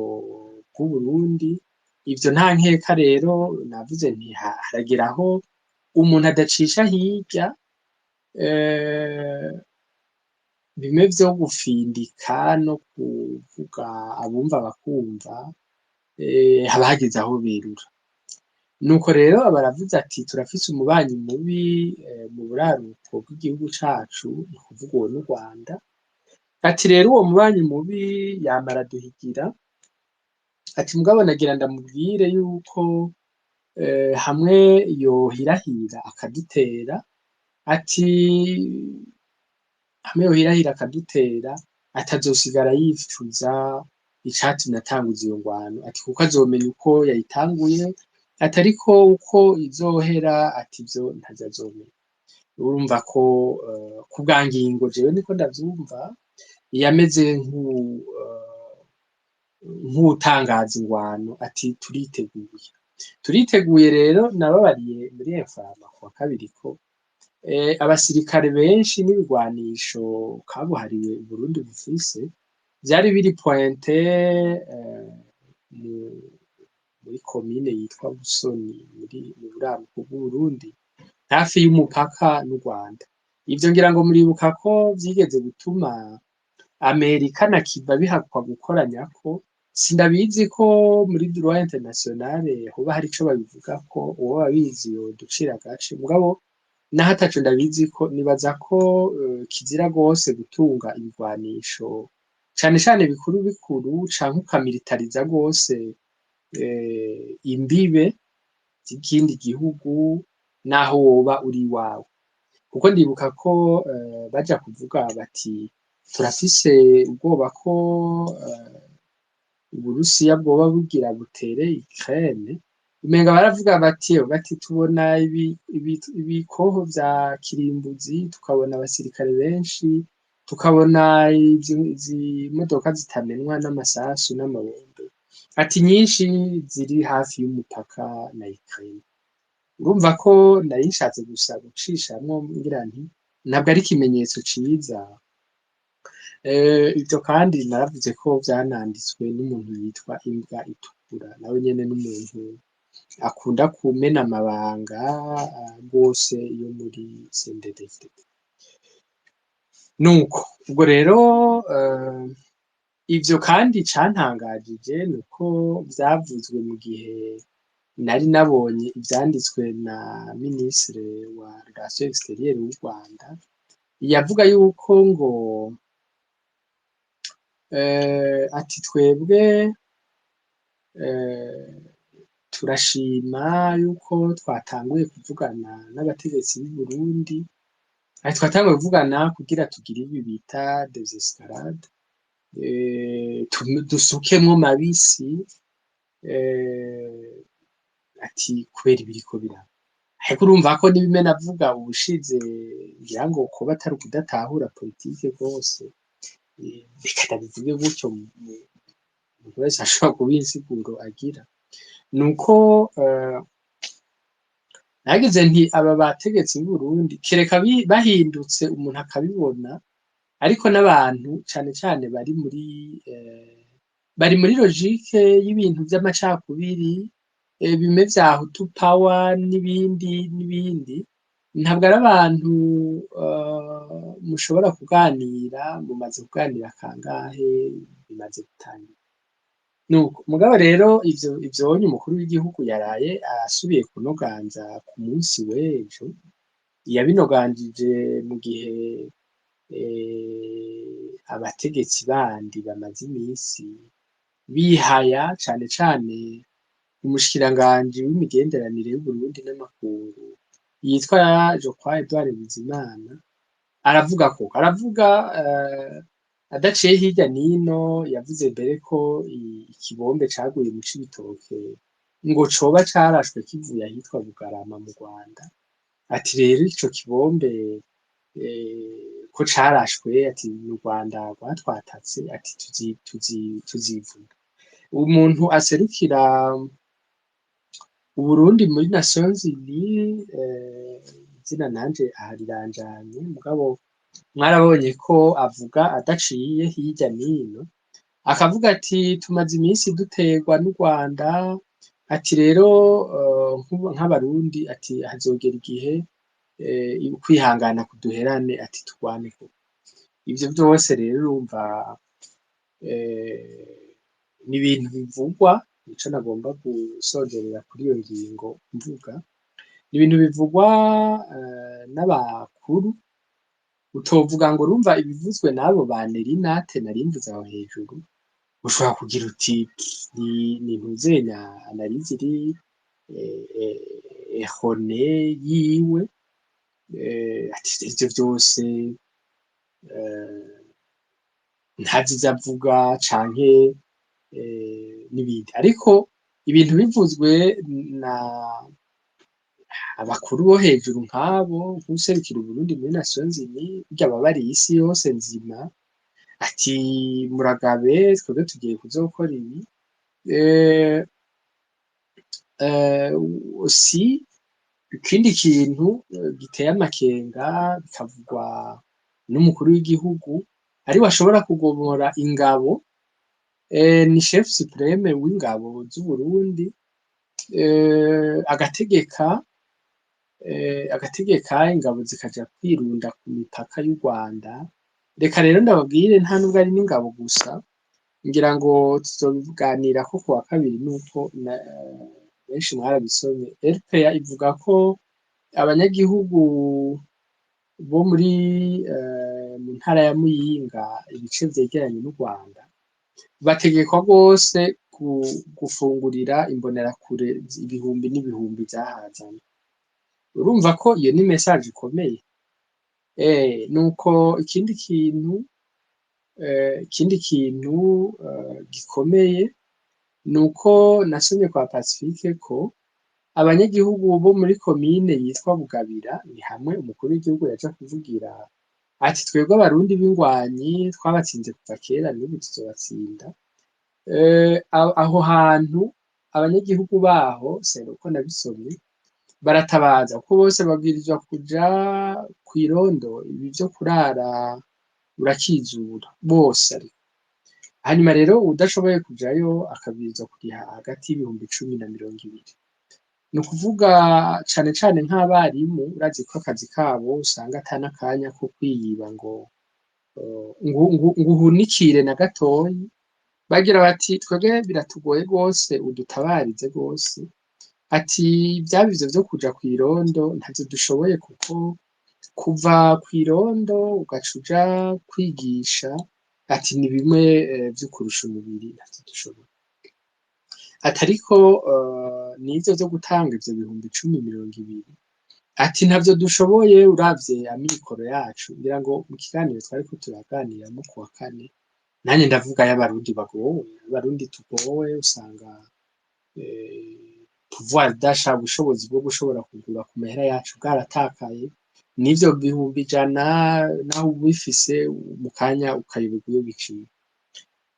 bw'Uburundi." Ivyo nta nkeka. Rero navuze nti haragera aho umuntu adacisha hirya, bimwe vyo gufindika no kuvuga abumva bakumva, haba hageze aho berura. Nuko rero baravuze ati: "Turafise umubanyi mubi mu buraruko bw'igihugu cacu," ni ukuvuga uwo n'u Rwanda. Ati: "Rero uwo mubanyi mubi yama araduhigira." Ati: "Mugabo nagira ndamubwire yuko hamwe yohirahira akadutera," ati "hamwe yohirahira akadutera, atazosigara yicuza icatumye atanguza iyo ngwano," ati "kuko azomenya uko yayitanguye," ati "ariko uko izohera," ati "ivyo ntavyo azomenya." Urumva ko ku bwa ngingo, jewe niko ndavyumva, yameze nk'uwutangaza ingwano, ati: "Turiteguye, turiteguye." Rero nababariye muri Informa kuwa kabiri ko abasirikare benshi n'ibigwanisho kabuhariwe Uburundi bufise vyari biri pointés muri komine yitwa Busoni, muri mu buraruko bw'Uburundi, hafi y'umupaka n'u Rwanda. Ivyo ngira ngo muribuka ko vyigeze gutuma Amerika na Cuba bihakwa gukoranyako. Sindabizi ko muri droit international hoba hari ico babivugako, uwoba abizi yoducira agace. Mugabo naho ataco ndabizi ko, nibaza ko kizira gose gutunga ibigwanisho, cane cane bikuru bikuru, canke ukamilitariza gose imbibe z'ikindi gihugu, naho woba uri iwawe. Kuko ndibuka ko baja kuvuga bati: "Turafise ubwoba ko Uburusiya bwoba bugira butere Ukraine," umenga baravuga bati: "Tubona ibikoho vya kirimbuzi, tukabona abasirikare benshi, tukabona izi modoka zitamenwa n'amasasu n'amabombe," ati "nyinshi ziri hafi y'umupaka na Ukraine." Urumva ko nari nshatse gusa gucishamwo ngira nti ntabwo ari ikimenyetso ciza. Ivyo kandi naravuze ko vyananditswe n'umuntu yitwa Imbwa Itukura, nawe nyene n'umuntu akunda kumena amabanga rwose yo muri CNDD-FDD. Nuko ubwo rero ivyo kandi cantangajije nuko vyavuzwe mu gihe nari nabonye ivyanditswe na ministre wa relations extérieures w'u Rwanda, yavuga yuko ngo ati: "Twebwe turashima yuko twatanguye kuvugana n'abategetsi b'u Burundi," ati: "Twatanguye kuvugana kugira tugire ibi bita désescalade, dusukemwo mabisi," ati "kubera ibiriko biraba." Ariko urumva ko n'ibimwe navuga ubushize, ngira ngo kuba atari ukudatahura politike rwose, reka ndabivuge gutyo, umuntu wese ashobora kuba insiguro agira, nuko nagize nti aba bategetsi b'u Burundi kereka bahindutse umuntu akabibona, ariko n'abantu cane cane bari muri logique y'ibintu vy'amacakubiri, bimwe vya Hutu Power n'ibindi n'ibindi. Ntabwo ari abantu mushobora kuganira, mumaze kuganira kangahe, bimaze gutangira. Nuko mugabo rero ivyo umukuru w'igihugu yaraye asubiye kunoganza ku munsi w'ejo, yabinoganjije mu gihe abategetsi bandi bamaze imisi bihaya, cane cane umushikiranganji w'imigenderanire y'Uburundi n'amakungu yitwa je crois Edouard Bizimana, aravuga ko aravuga adaciye hirya nino. Yavuze mbere ko ikibombe caguye mu Cibitoke ngo coba carashwe kivuye ahitwa Bugarama mu Rwanda. Ati rero ico kibombe ko carashwe, ati mu Rwanda rwatwatatse, ati tuzivuna. Umuntu aserukira Uburundi muri Nations Unies, izina nanje aha riranjanye, mugabo mwarabonye ko avuga adaciye hirya nino, akavuga ati tumaze iminsi duterwa n'u Rwanda, ati rero nk'abarundi, ati hazogera igihe kwihangana kuduherane, ati turwaneko. Ivyo vyose rero urumva ni ibintu bivugwa. Nico nagomba gusozerera kuri iyo ngingo mvuga, ni ibintu bivugwa n'abakuru. Utovuga ngo urumva ibivuzwe n'abo ba Nerinate narimvuze aho hejuru, ushobora kugira uti ni ntuzenya analyse iri erronée yiwe, ati ivyo vyose ntazi ivyo avuga canke n'ibindi. Ariko ibintu bivuzwe na abakuru bo hejuru nk'abo, nk'uwuserukira Uburundi muri Nations Unies, burya baba bariye isi yose nzima, ati muragabe, twebwe tugiye kuzokora ibi. Si ikindi kintu giteye amakenga bikavugwa n'umukuru w'igihugu ariwe ashobora kugobora ingabo, ni chef suprême w'ingabo z'Uburundi, agategeka ingabo zikaja kwirunda ku mipaka y'u Rwanda. Reka rero ndababwire, nta nubwo ari n'ingabo gusa, ngira ngo tuzobiganirako kuwa kabiri, nuko benshi mwarabisomye. RPA ivuga ko abanyagihugu bo muri mu ntara ya Muyinga, ibice vyegeranye n'u Rwanda, bategekwa rwose gufungurira imbonerakure ibihumbi n'ibihumbi vyahazanye. Urumva ko iyo ni message ikomeye. Nuko ikindi kintu gikomeye nuko nasomye kwa Pacifique ko abanyagihugu bo muri komine yitwa Bugabira, ni hamwe umukuru w'igihugu yaja kuvugira ati twebwe abarundi b'ingwanyi twabatsinze kuva kera, n'ubu tuzobatsinda. Aho hantu abanyagihugu baho, uko nabisomye, baratabaza kuko bose babwirizwa kuja kw'irondo, ibi vyo kurara urakizura bose. Ariko hanyuma rero uwudashoboye kujayo akabwirizwa kuriha hagati y'ibihumbi 10 na 20. Ni ukuvuga cane cane nk'abarimu, urazi ko akazi kabo usanga ata n'akanya ko kwiyiba ngo uhunikire na gatoyi. Bagira bati twebwe biratugoye rwose, udutabarize rwose, ati vyaba ivyo vyo kuja kw'irondo ntavyo dushoboye, kuko kuva kw'irondo ugaca uja kwigisha, ati ni bimwe vyo kurusha umubiri, ntavyo dushoboye. Ati ariko n'ivyo vyo gutanga ivyo bihumbi 10, 20, ati ntavyo dushoboye uravye amikoro yacu. Ngira ngo mu kiganiro twariko turaganiramo kuwa kane, nanjye ndavuga y'abarundi bagowe, abarundi tugowe, usanga pouvoir d'achat, ubushobozi bwo gushobora kugura ku mahera yacu bwaratakaye, n'ivyo 100,000 naho ubifise mu kanya ukayoberwa iyo biciye.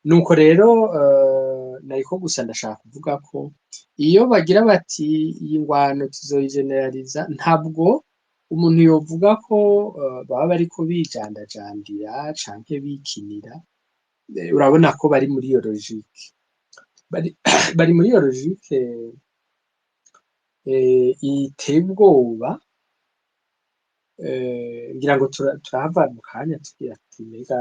Nuko rero nariko gusa ndashaka kuvuga ko iyo bagira bati iyi ngwano tuzoyigeneraliza, ntabwo umuntu yovuga ko baba bariko bijandajandira canke bikinira. Urabona ko bari muri iyo logique, bari muri iyo logique iteye ubwoba. Ngira ngo turahava mu kanya tugira tuti mbega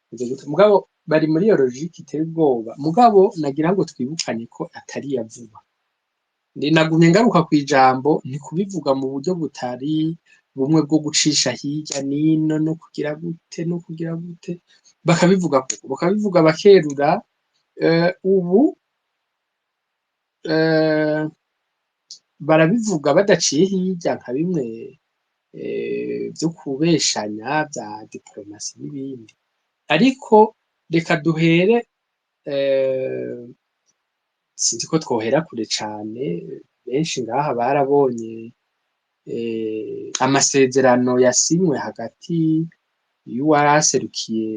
bimeze gute? Mugabo bari muri iyo logique iteye ubwoba. Mugabo nagira ngo twibukanye ko atari iya vuba. Nagumye ngaruka kw'ijambo ntikubivuga mu buryo butari bumwe bwo gucisha hirya nino no kugira gute no kugira gute, bakabivuga koko, bakabivuga bakerura. Ubu barabivuga badaciye hirya nka bimwe vyo kubeshanya vya diplomatie n'ibindi. Ariko reka duhere, sinzi ko twohera kure cane, benshi ngaha barabonye amasezerano yasinywe hagati y'uwaraserukiye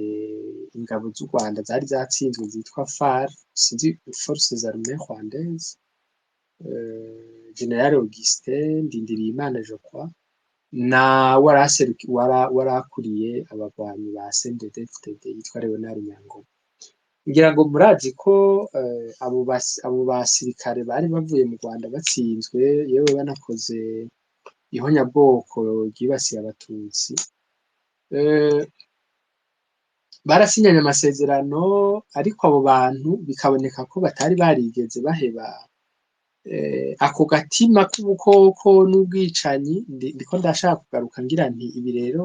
ingabo z'u Rwanda zari zatsinzwe zitwa FAR, sinzi, Forces Armées Rwandaises, Général Augustin Ndindiriyimana, je crois, na warakuriye abagwanyi ba CNDD-FDD yitwa Leonard Nyangoma. Ngira ngo murazi ko abo basirikare bari bavuye mu Rwanda batsinzwe, yewe banakoze ihonyabwoko ryibasiye Abatutsi, barasinyanye amasezerano. Ariko abo bantu bikaboneka ko batari barigeze baheba ako gatima k'ubukoko n'ubwicanyi. Ndiko ndashaka kugaruka ngira nti ibi rero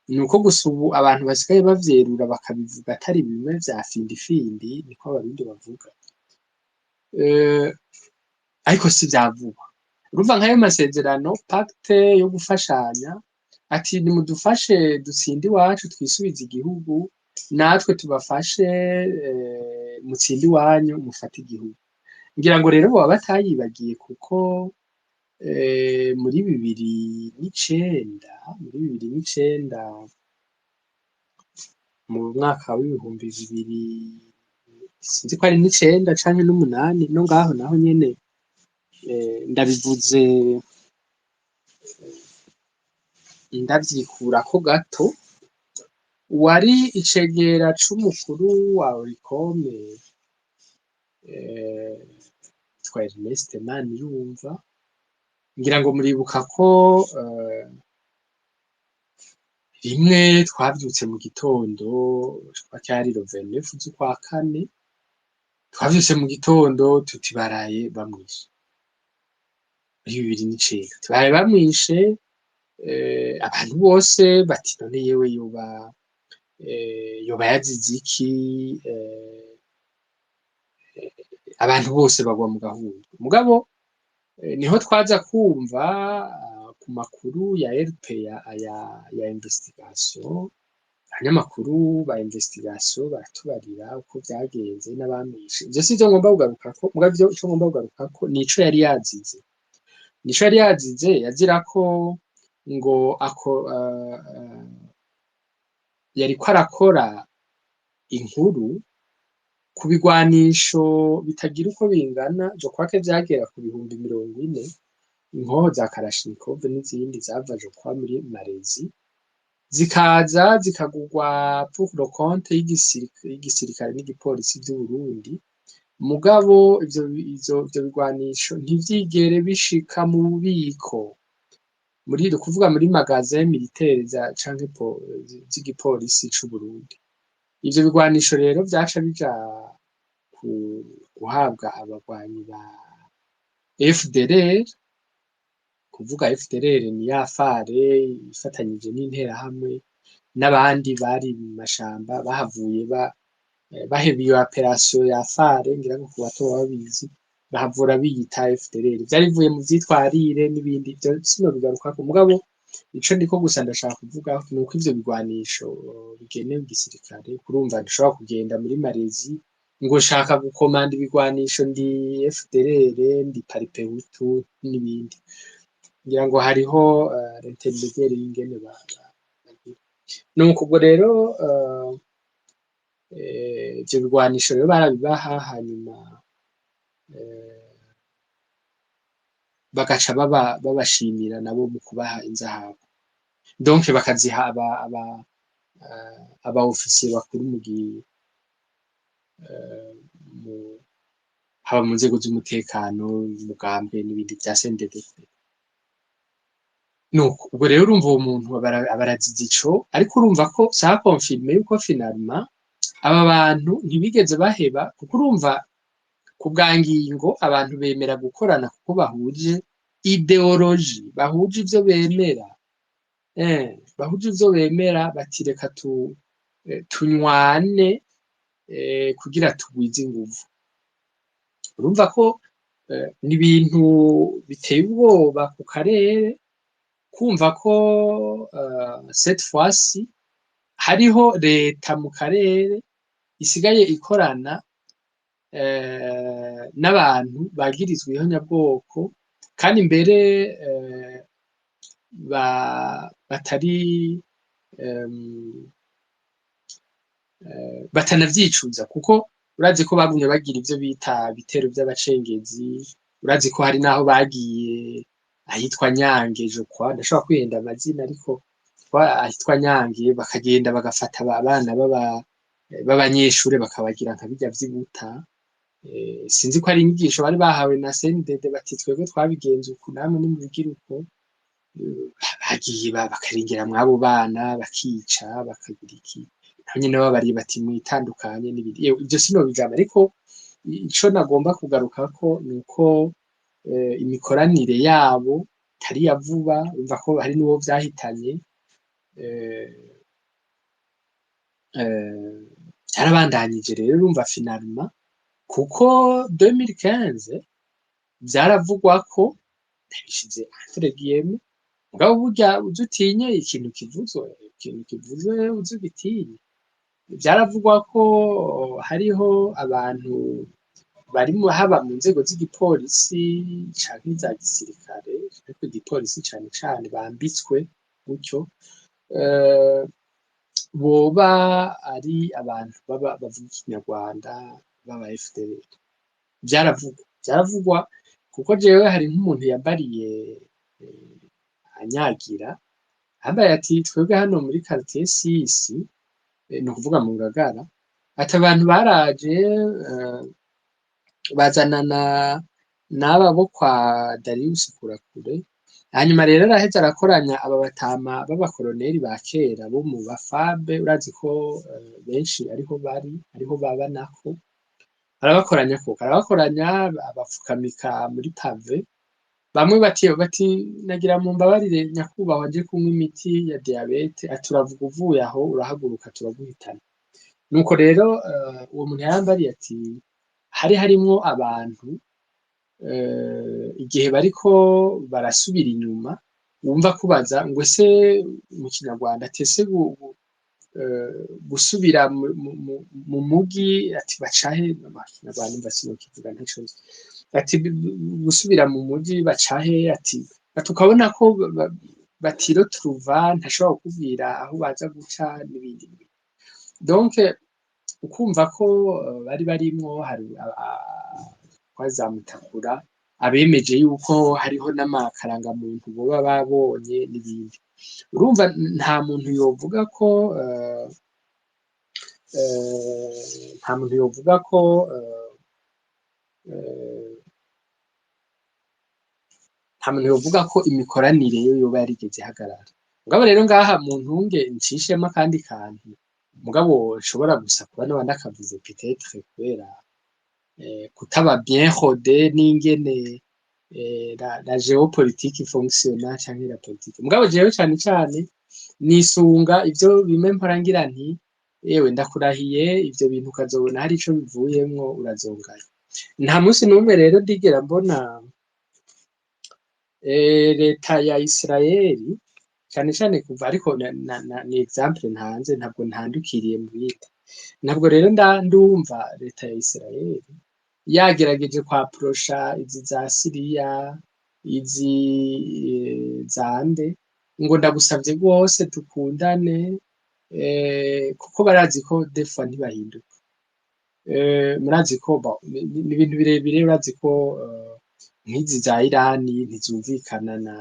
ni uko gusa ubu abantu basigaye bavyerura bakabivuga, atari bimwe vya findifindi, niko Abarundi bavuga. Ariko si vya vuba. Urumva nk'ayo masezerano, pacte yo gufashanya, ati nimudufashe dutsinde iwacu twisubize igihugu, natwe tubafashe mutsinde iwanyu mufate igihugu. Ngira ngo rero boba batayibagiye, kuko muri 2009, mu mwaka w'2000, sinzi ko ari n'icenda canke n'umunani, no ngaho naho nyene ndabivuze ndavyikurako gato, uwari icegera c'umukuru wa Olucome yitwa Ernest Manirumva. Ngira ngo muribuka ko rimwe twavyutse mu gitondo, cari le 29 z'ukwa kane, twavyutse mu gitondo tuti baraye bamwishe. Muri 2009 baraye bamwishe. Abantu bose bati none yewe yoba yazize iki? Abantu bose bagwa mu gahundwe. Mugabo niho twaza kumva ku makuru ya RPA ya investigation, abanyamakuru ba investigation baratubarira uko vyagenze n'abamwishe. Ivyo sivyo ngomba kugarukako. Mugabo ico ngomba kugarukako nico yari yazize, nico yari yazize. Yazira ko ngo ako yariko arakora inkuru ku bigwanisho bitagira uko bingana, je crois que vyagera ku 40.000 inkoho za Kalashnikov n'izindi zava, je crois, muri Malaisie, zikaza zikagurwa pour le compte y'igisirikare n'igipolisi vy'Uburundi. Mugabo ivyo bigwanisho ntivyigere bishika mu bubiko, muri kuvuga muri magasin militaire za canke z'igipolisi c'Uburundi. Ivyo bigwanisho rero vyaca bija guhabwa abagwanyi ba FDLR. Kuvuga FDLR ni ya FAR ifatanyije n'Interahamwe n'abandi bari mu mashamba, bahavuye baheba iyo opération ya FAR. Ngira ngo ku batoba babizi, bahavura biyita FDLR. Vyari bivuye mu vyitwarire n'ibindi, ivyo sinobigarukako. Mugabo ico ndiko gusa ndashaka kuvuga nuko ivyo bigwanisho bigenewe igisirikare, kurumva ntushobora kugenda muri Malaisie ngo shaka gukomanda ibigwanisho, ndi FDLR, ndi Palipehutu n'ibindi. Ngira ngo hariho l'intermédiaire y'ingene bagira. Nuko ubwo rero ivyo bigwanisho rero barabibaha, hanyuma bagaca babashimira nabo mu kubaha inzahabu, donc bakaziha aba officier bakuru mu haba mu nzego z'umutekano, umugambwe n'ibindi vya CNDD. Nuko ubwo rero urumva uwo muntu abarazize ico, ariko urumva ko ça confirme yuko finalement aba bantu ntibigeze baheba, kuko urumva ku bwa ngingo abantu bemera gukorana kuko bahuje idéologie, bahuje ivyo bemera, bahuje ivyo bemera, bati reka tunywane kugira tugwize inguvu. Urumva ko ni ibintu biteye ubwoba ku karere kumva ko cette fois-ci hariho leta mu karere isigaye ikorana n'abantu bagirizwa ihonyabwoko, kandi mbere batari batanavyicuza, kuko urazi ko bagumye bagira ivyo bita ibitero vy'abacengezi. Urazi ko hari n'aho bagiye ahitwa Nyange, je crois, ndashobora kwihenda amazina, ariko ahitwa Nyange bakagenda bagafata abana b'abanyeshure bakabagira nka birya vy'ibuta. Sinzi ko ari inyigisho bari bahawe na CNDD, bati twebwe twabigenza uku, namwe nimubigire uko. Bagiye bakarengera mw'abo bana, bakica, bakagira iki, naho nyene bababariye bati mwitandukanye n'ibindi. Yewe, ivyo sinobijamwo, ariko ico nagomba kugarukako nuko imikoranire yabo itari iya vuba. Urumva ko hari n'uwo vyahitanye. Vyarabandanije rero, urumva finalement, kuko 2015 vyaravugwa ko, ndabishize entre guillemets, mugabo burya uze utinye ikintu kivuzwe, ikintu kivuzwe uze ugitinye. Vyaravugwa ko hariho abantu bari haba mu nzego z'igipolisi canke iza gisirikare, ariko igipolisi cane cane, bambitswe gutyo, boba ari abantu baba bavuga ikinyarwanda b'aba FDLR. Vyaravugwa, vyaravugwa, kuko jewe hari nk'umuntu yambariye anyagira, yambaye ati twebwe hano muri quartier 6, ni ukuvuga mu Ngagara, ati abantu baraje bazanana n'aba bo kwa Darius Kurakure. Hanyuma rero araheza arakoranya aba batama b'abakoroneri ba kera bo mu bafabe, urazi ko benshi ariho bari, ariho baba nako, arabakoranya koko, arabakoranya, abapfukamika muri pavé. Bamwe bati nagira mumbabarire nyakubahwa, nje kunywa imiti ya diabète. Ati uravuga uvuye aho, urahaguruka turaguhitana. Nuko rero uwo muntu yarambariye ati hari harimwo abantu igihe bariko barasubira inyuma wumva kubaza ngo ese mu kinyarwanda ati ese gusubira mu mugi, ati bacahe? Mu kinyarwanda umva sinokivuga, ntaco nzi. Ati gusubira mu mugi bacahe? Ati ukabona ko batiretrouva, ntashobora kukubwira aho baza guca n'ibindi n'ibindi. Donc ukumva ko bari barimwo hari kwa za Mutakura abemeje yuko hariho n'amakarangamuntu boba babonye n'ibindi. Urumva nta muntu yovuga ko nta muntu yovuga ko nta muntu yovuga ko imikoranire yo yoba yarigeze ihagarara. Mugabo rero ngaha mu ntunge ncishemo akandi kantu, mugabo nshobora gusa kuba noba ndakavuze peut-être kubera kutaba bien rodé n'ingene la géopolitique fonctionne canke la politique. Mugabo jewe cane cane nisunga ivyo bimwe mpora ngira nti yewe ndakurahiye, ivyo bintu ukazobona hari ico bivuyemwo urazongaye. Nta musi n'umwe rero ndigera mbona leta ya Israeli, cane cane kuva, ariko ni exemple ntanze, ntabwo ntandukiriye mu bindi. Ntabwo rero ndumva leta ya Israeli yagerageje kwapprocha izi za Siriya, izi zande, ngo ndagusavye rwose dukundane, kuko barazi ko des fois ntibahinduka. Murazi ko bon, ni ibintu birebire. Urazi ko nk'izi za Irani ntizumvikana na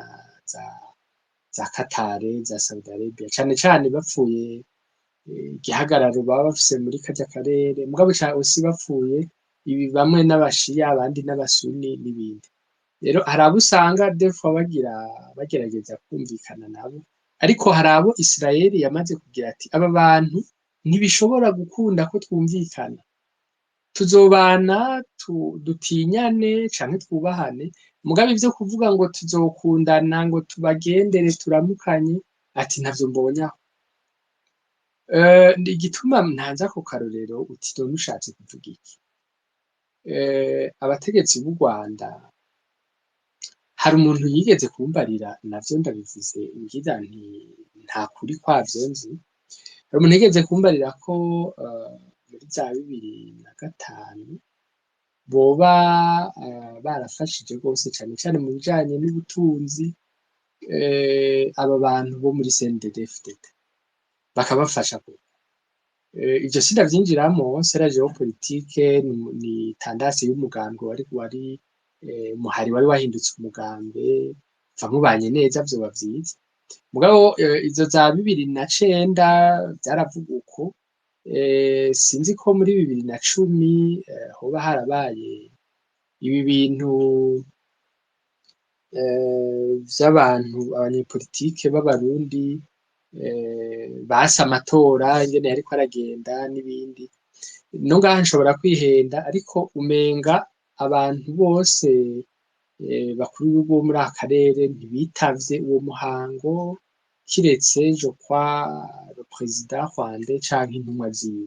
za Qatar, za Saudi Arabia, cane cane bapfuye igihagararo baba bafise muri karya karere. Mugabo aussi bapfuye ibi, bamwe n'abashiya, abandi n'abasuni n'ibindi. Rero hari abo usanga des fois bagira bagerageza kumvikana nabo, ariko hari abo Israel yamaze kugira ati: "Aba bantu ntibishobora gukunda ko twumvikana, tuzobana dutinyane canke twubahane, mugabo ivyo kuvuga ngo tuzokundana, ngo tubagendere turamukanye," ati: "Ntavyo mbonye aho." Igituma ntanze ako karorero, uti: "None ushatse kuvuga iki?" Abategetsi b'u Rwanda, hari umuntu yigeze kumbarira, navyo ndabivuze ngira nti nta kuri kwavyo nzi, hari umuntu yigeze kumbarira ko muri za 2005 boba barafashije rwose, cane cane mu bijanye n'ubutunzi, aba bantu bo muri CNDD-FDD, bakabafasha koko. Ivyo sindavyinjiramwo, c'est la géopolitique, ni tendance y'umugambwe wari umuhari wari wahindutse umugambwe, va mubanye neza vyoba vyiza. Mugabo izo za 2009 vyaravugwa uko, sinzi ko muri 2010 hoba harabaye ibi bintu vy'abantu, abanyepolitike b'Abarundi base amatora ingene yariko aragenda n'ibindi. No ngaha nshobora kwihenda, ariko umenga abantu bose bakuru b'ibihugu bo muri aka karere ntibitavye uwo muhango, kiretse, je crois, le président rwandais canke intumwa ziwe.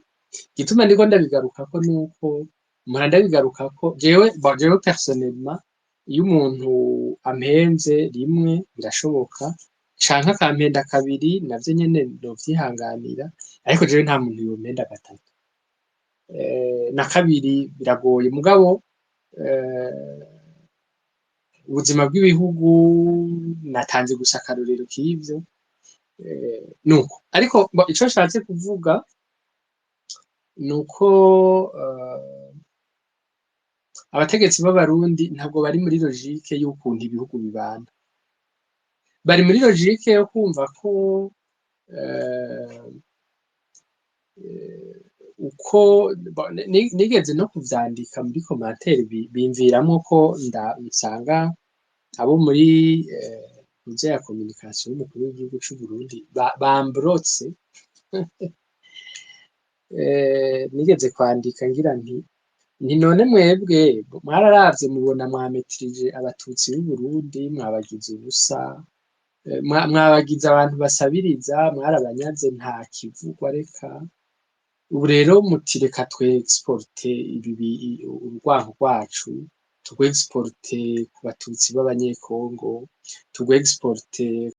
Igituma ndiko ndabigarukako nuko mpora ndabigarukako, jewe, bon, jewe personnellement, iyo umuntu ampenze rimwe birashoboka, canke akampenda kabiri, navyo nyene novyihanganira, ariko jewe nta muntu yompenda gatatu. Na kabiri biragoye, mugabo ubuzima bw'ibihugu, natanze gusa akarorero k'ivyo, nuko. Ariko ico nshatse kuvuga nuko abategetsi b'Abarundi ntabwo bari muri logique y'ukuntu ibihugu bibana. Bari muri logique yo kumva ko uko nigeze no kuvyandika muri commentaire, bimviramwo ko nsanga abo muri ntuze ya communication y'umukuru w'igihugu c'Uburundi bambrotse. Nigeze kwandika ngira nti: "None mwebwe mwararavye mubona mwametirije Abatutsi b'Uburundi, mwabagize ubusa, mwabagize abantu basabiriza, mwarabanyaze, nta kivugwa. Reka ubu rero muti reka twexporte ibi urwanko rwacu, turwexporte ku Batutsi b'Abanyekongo, turwexporte."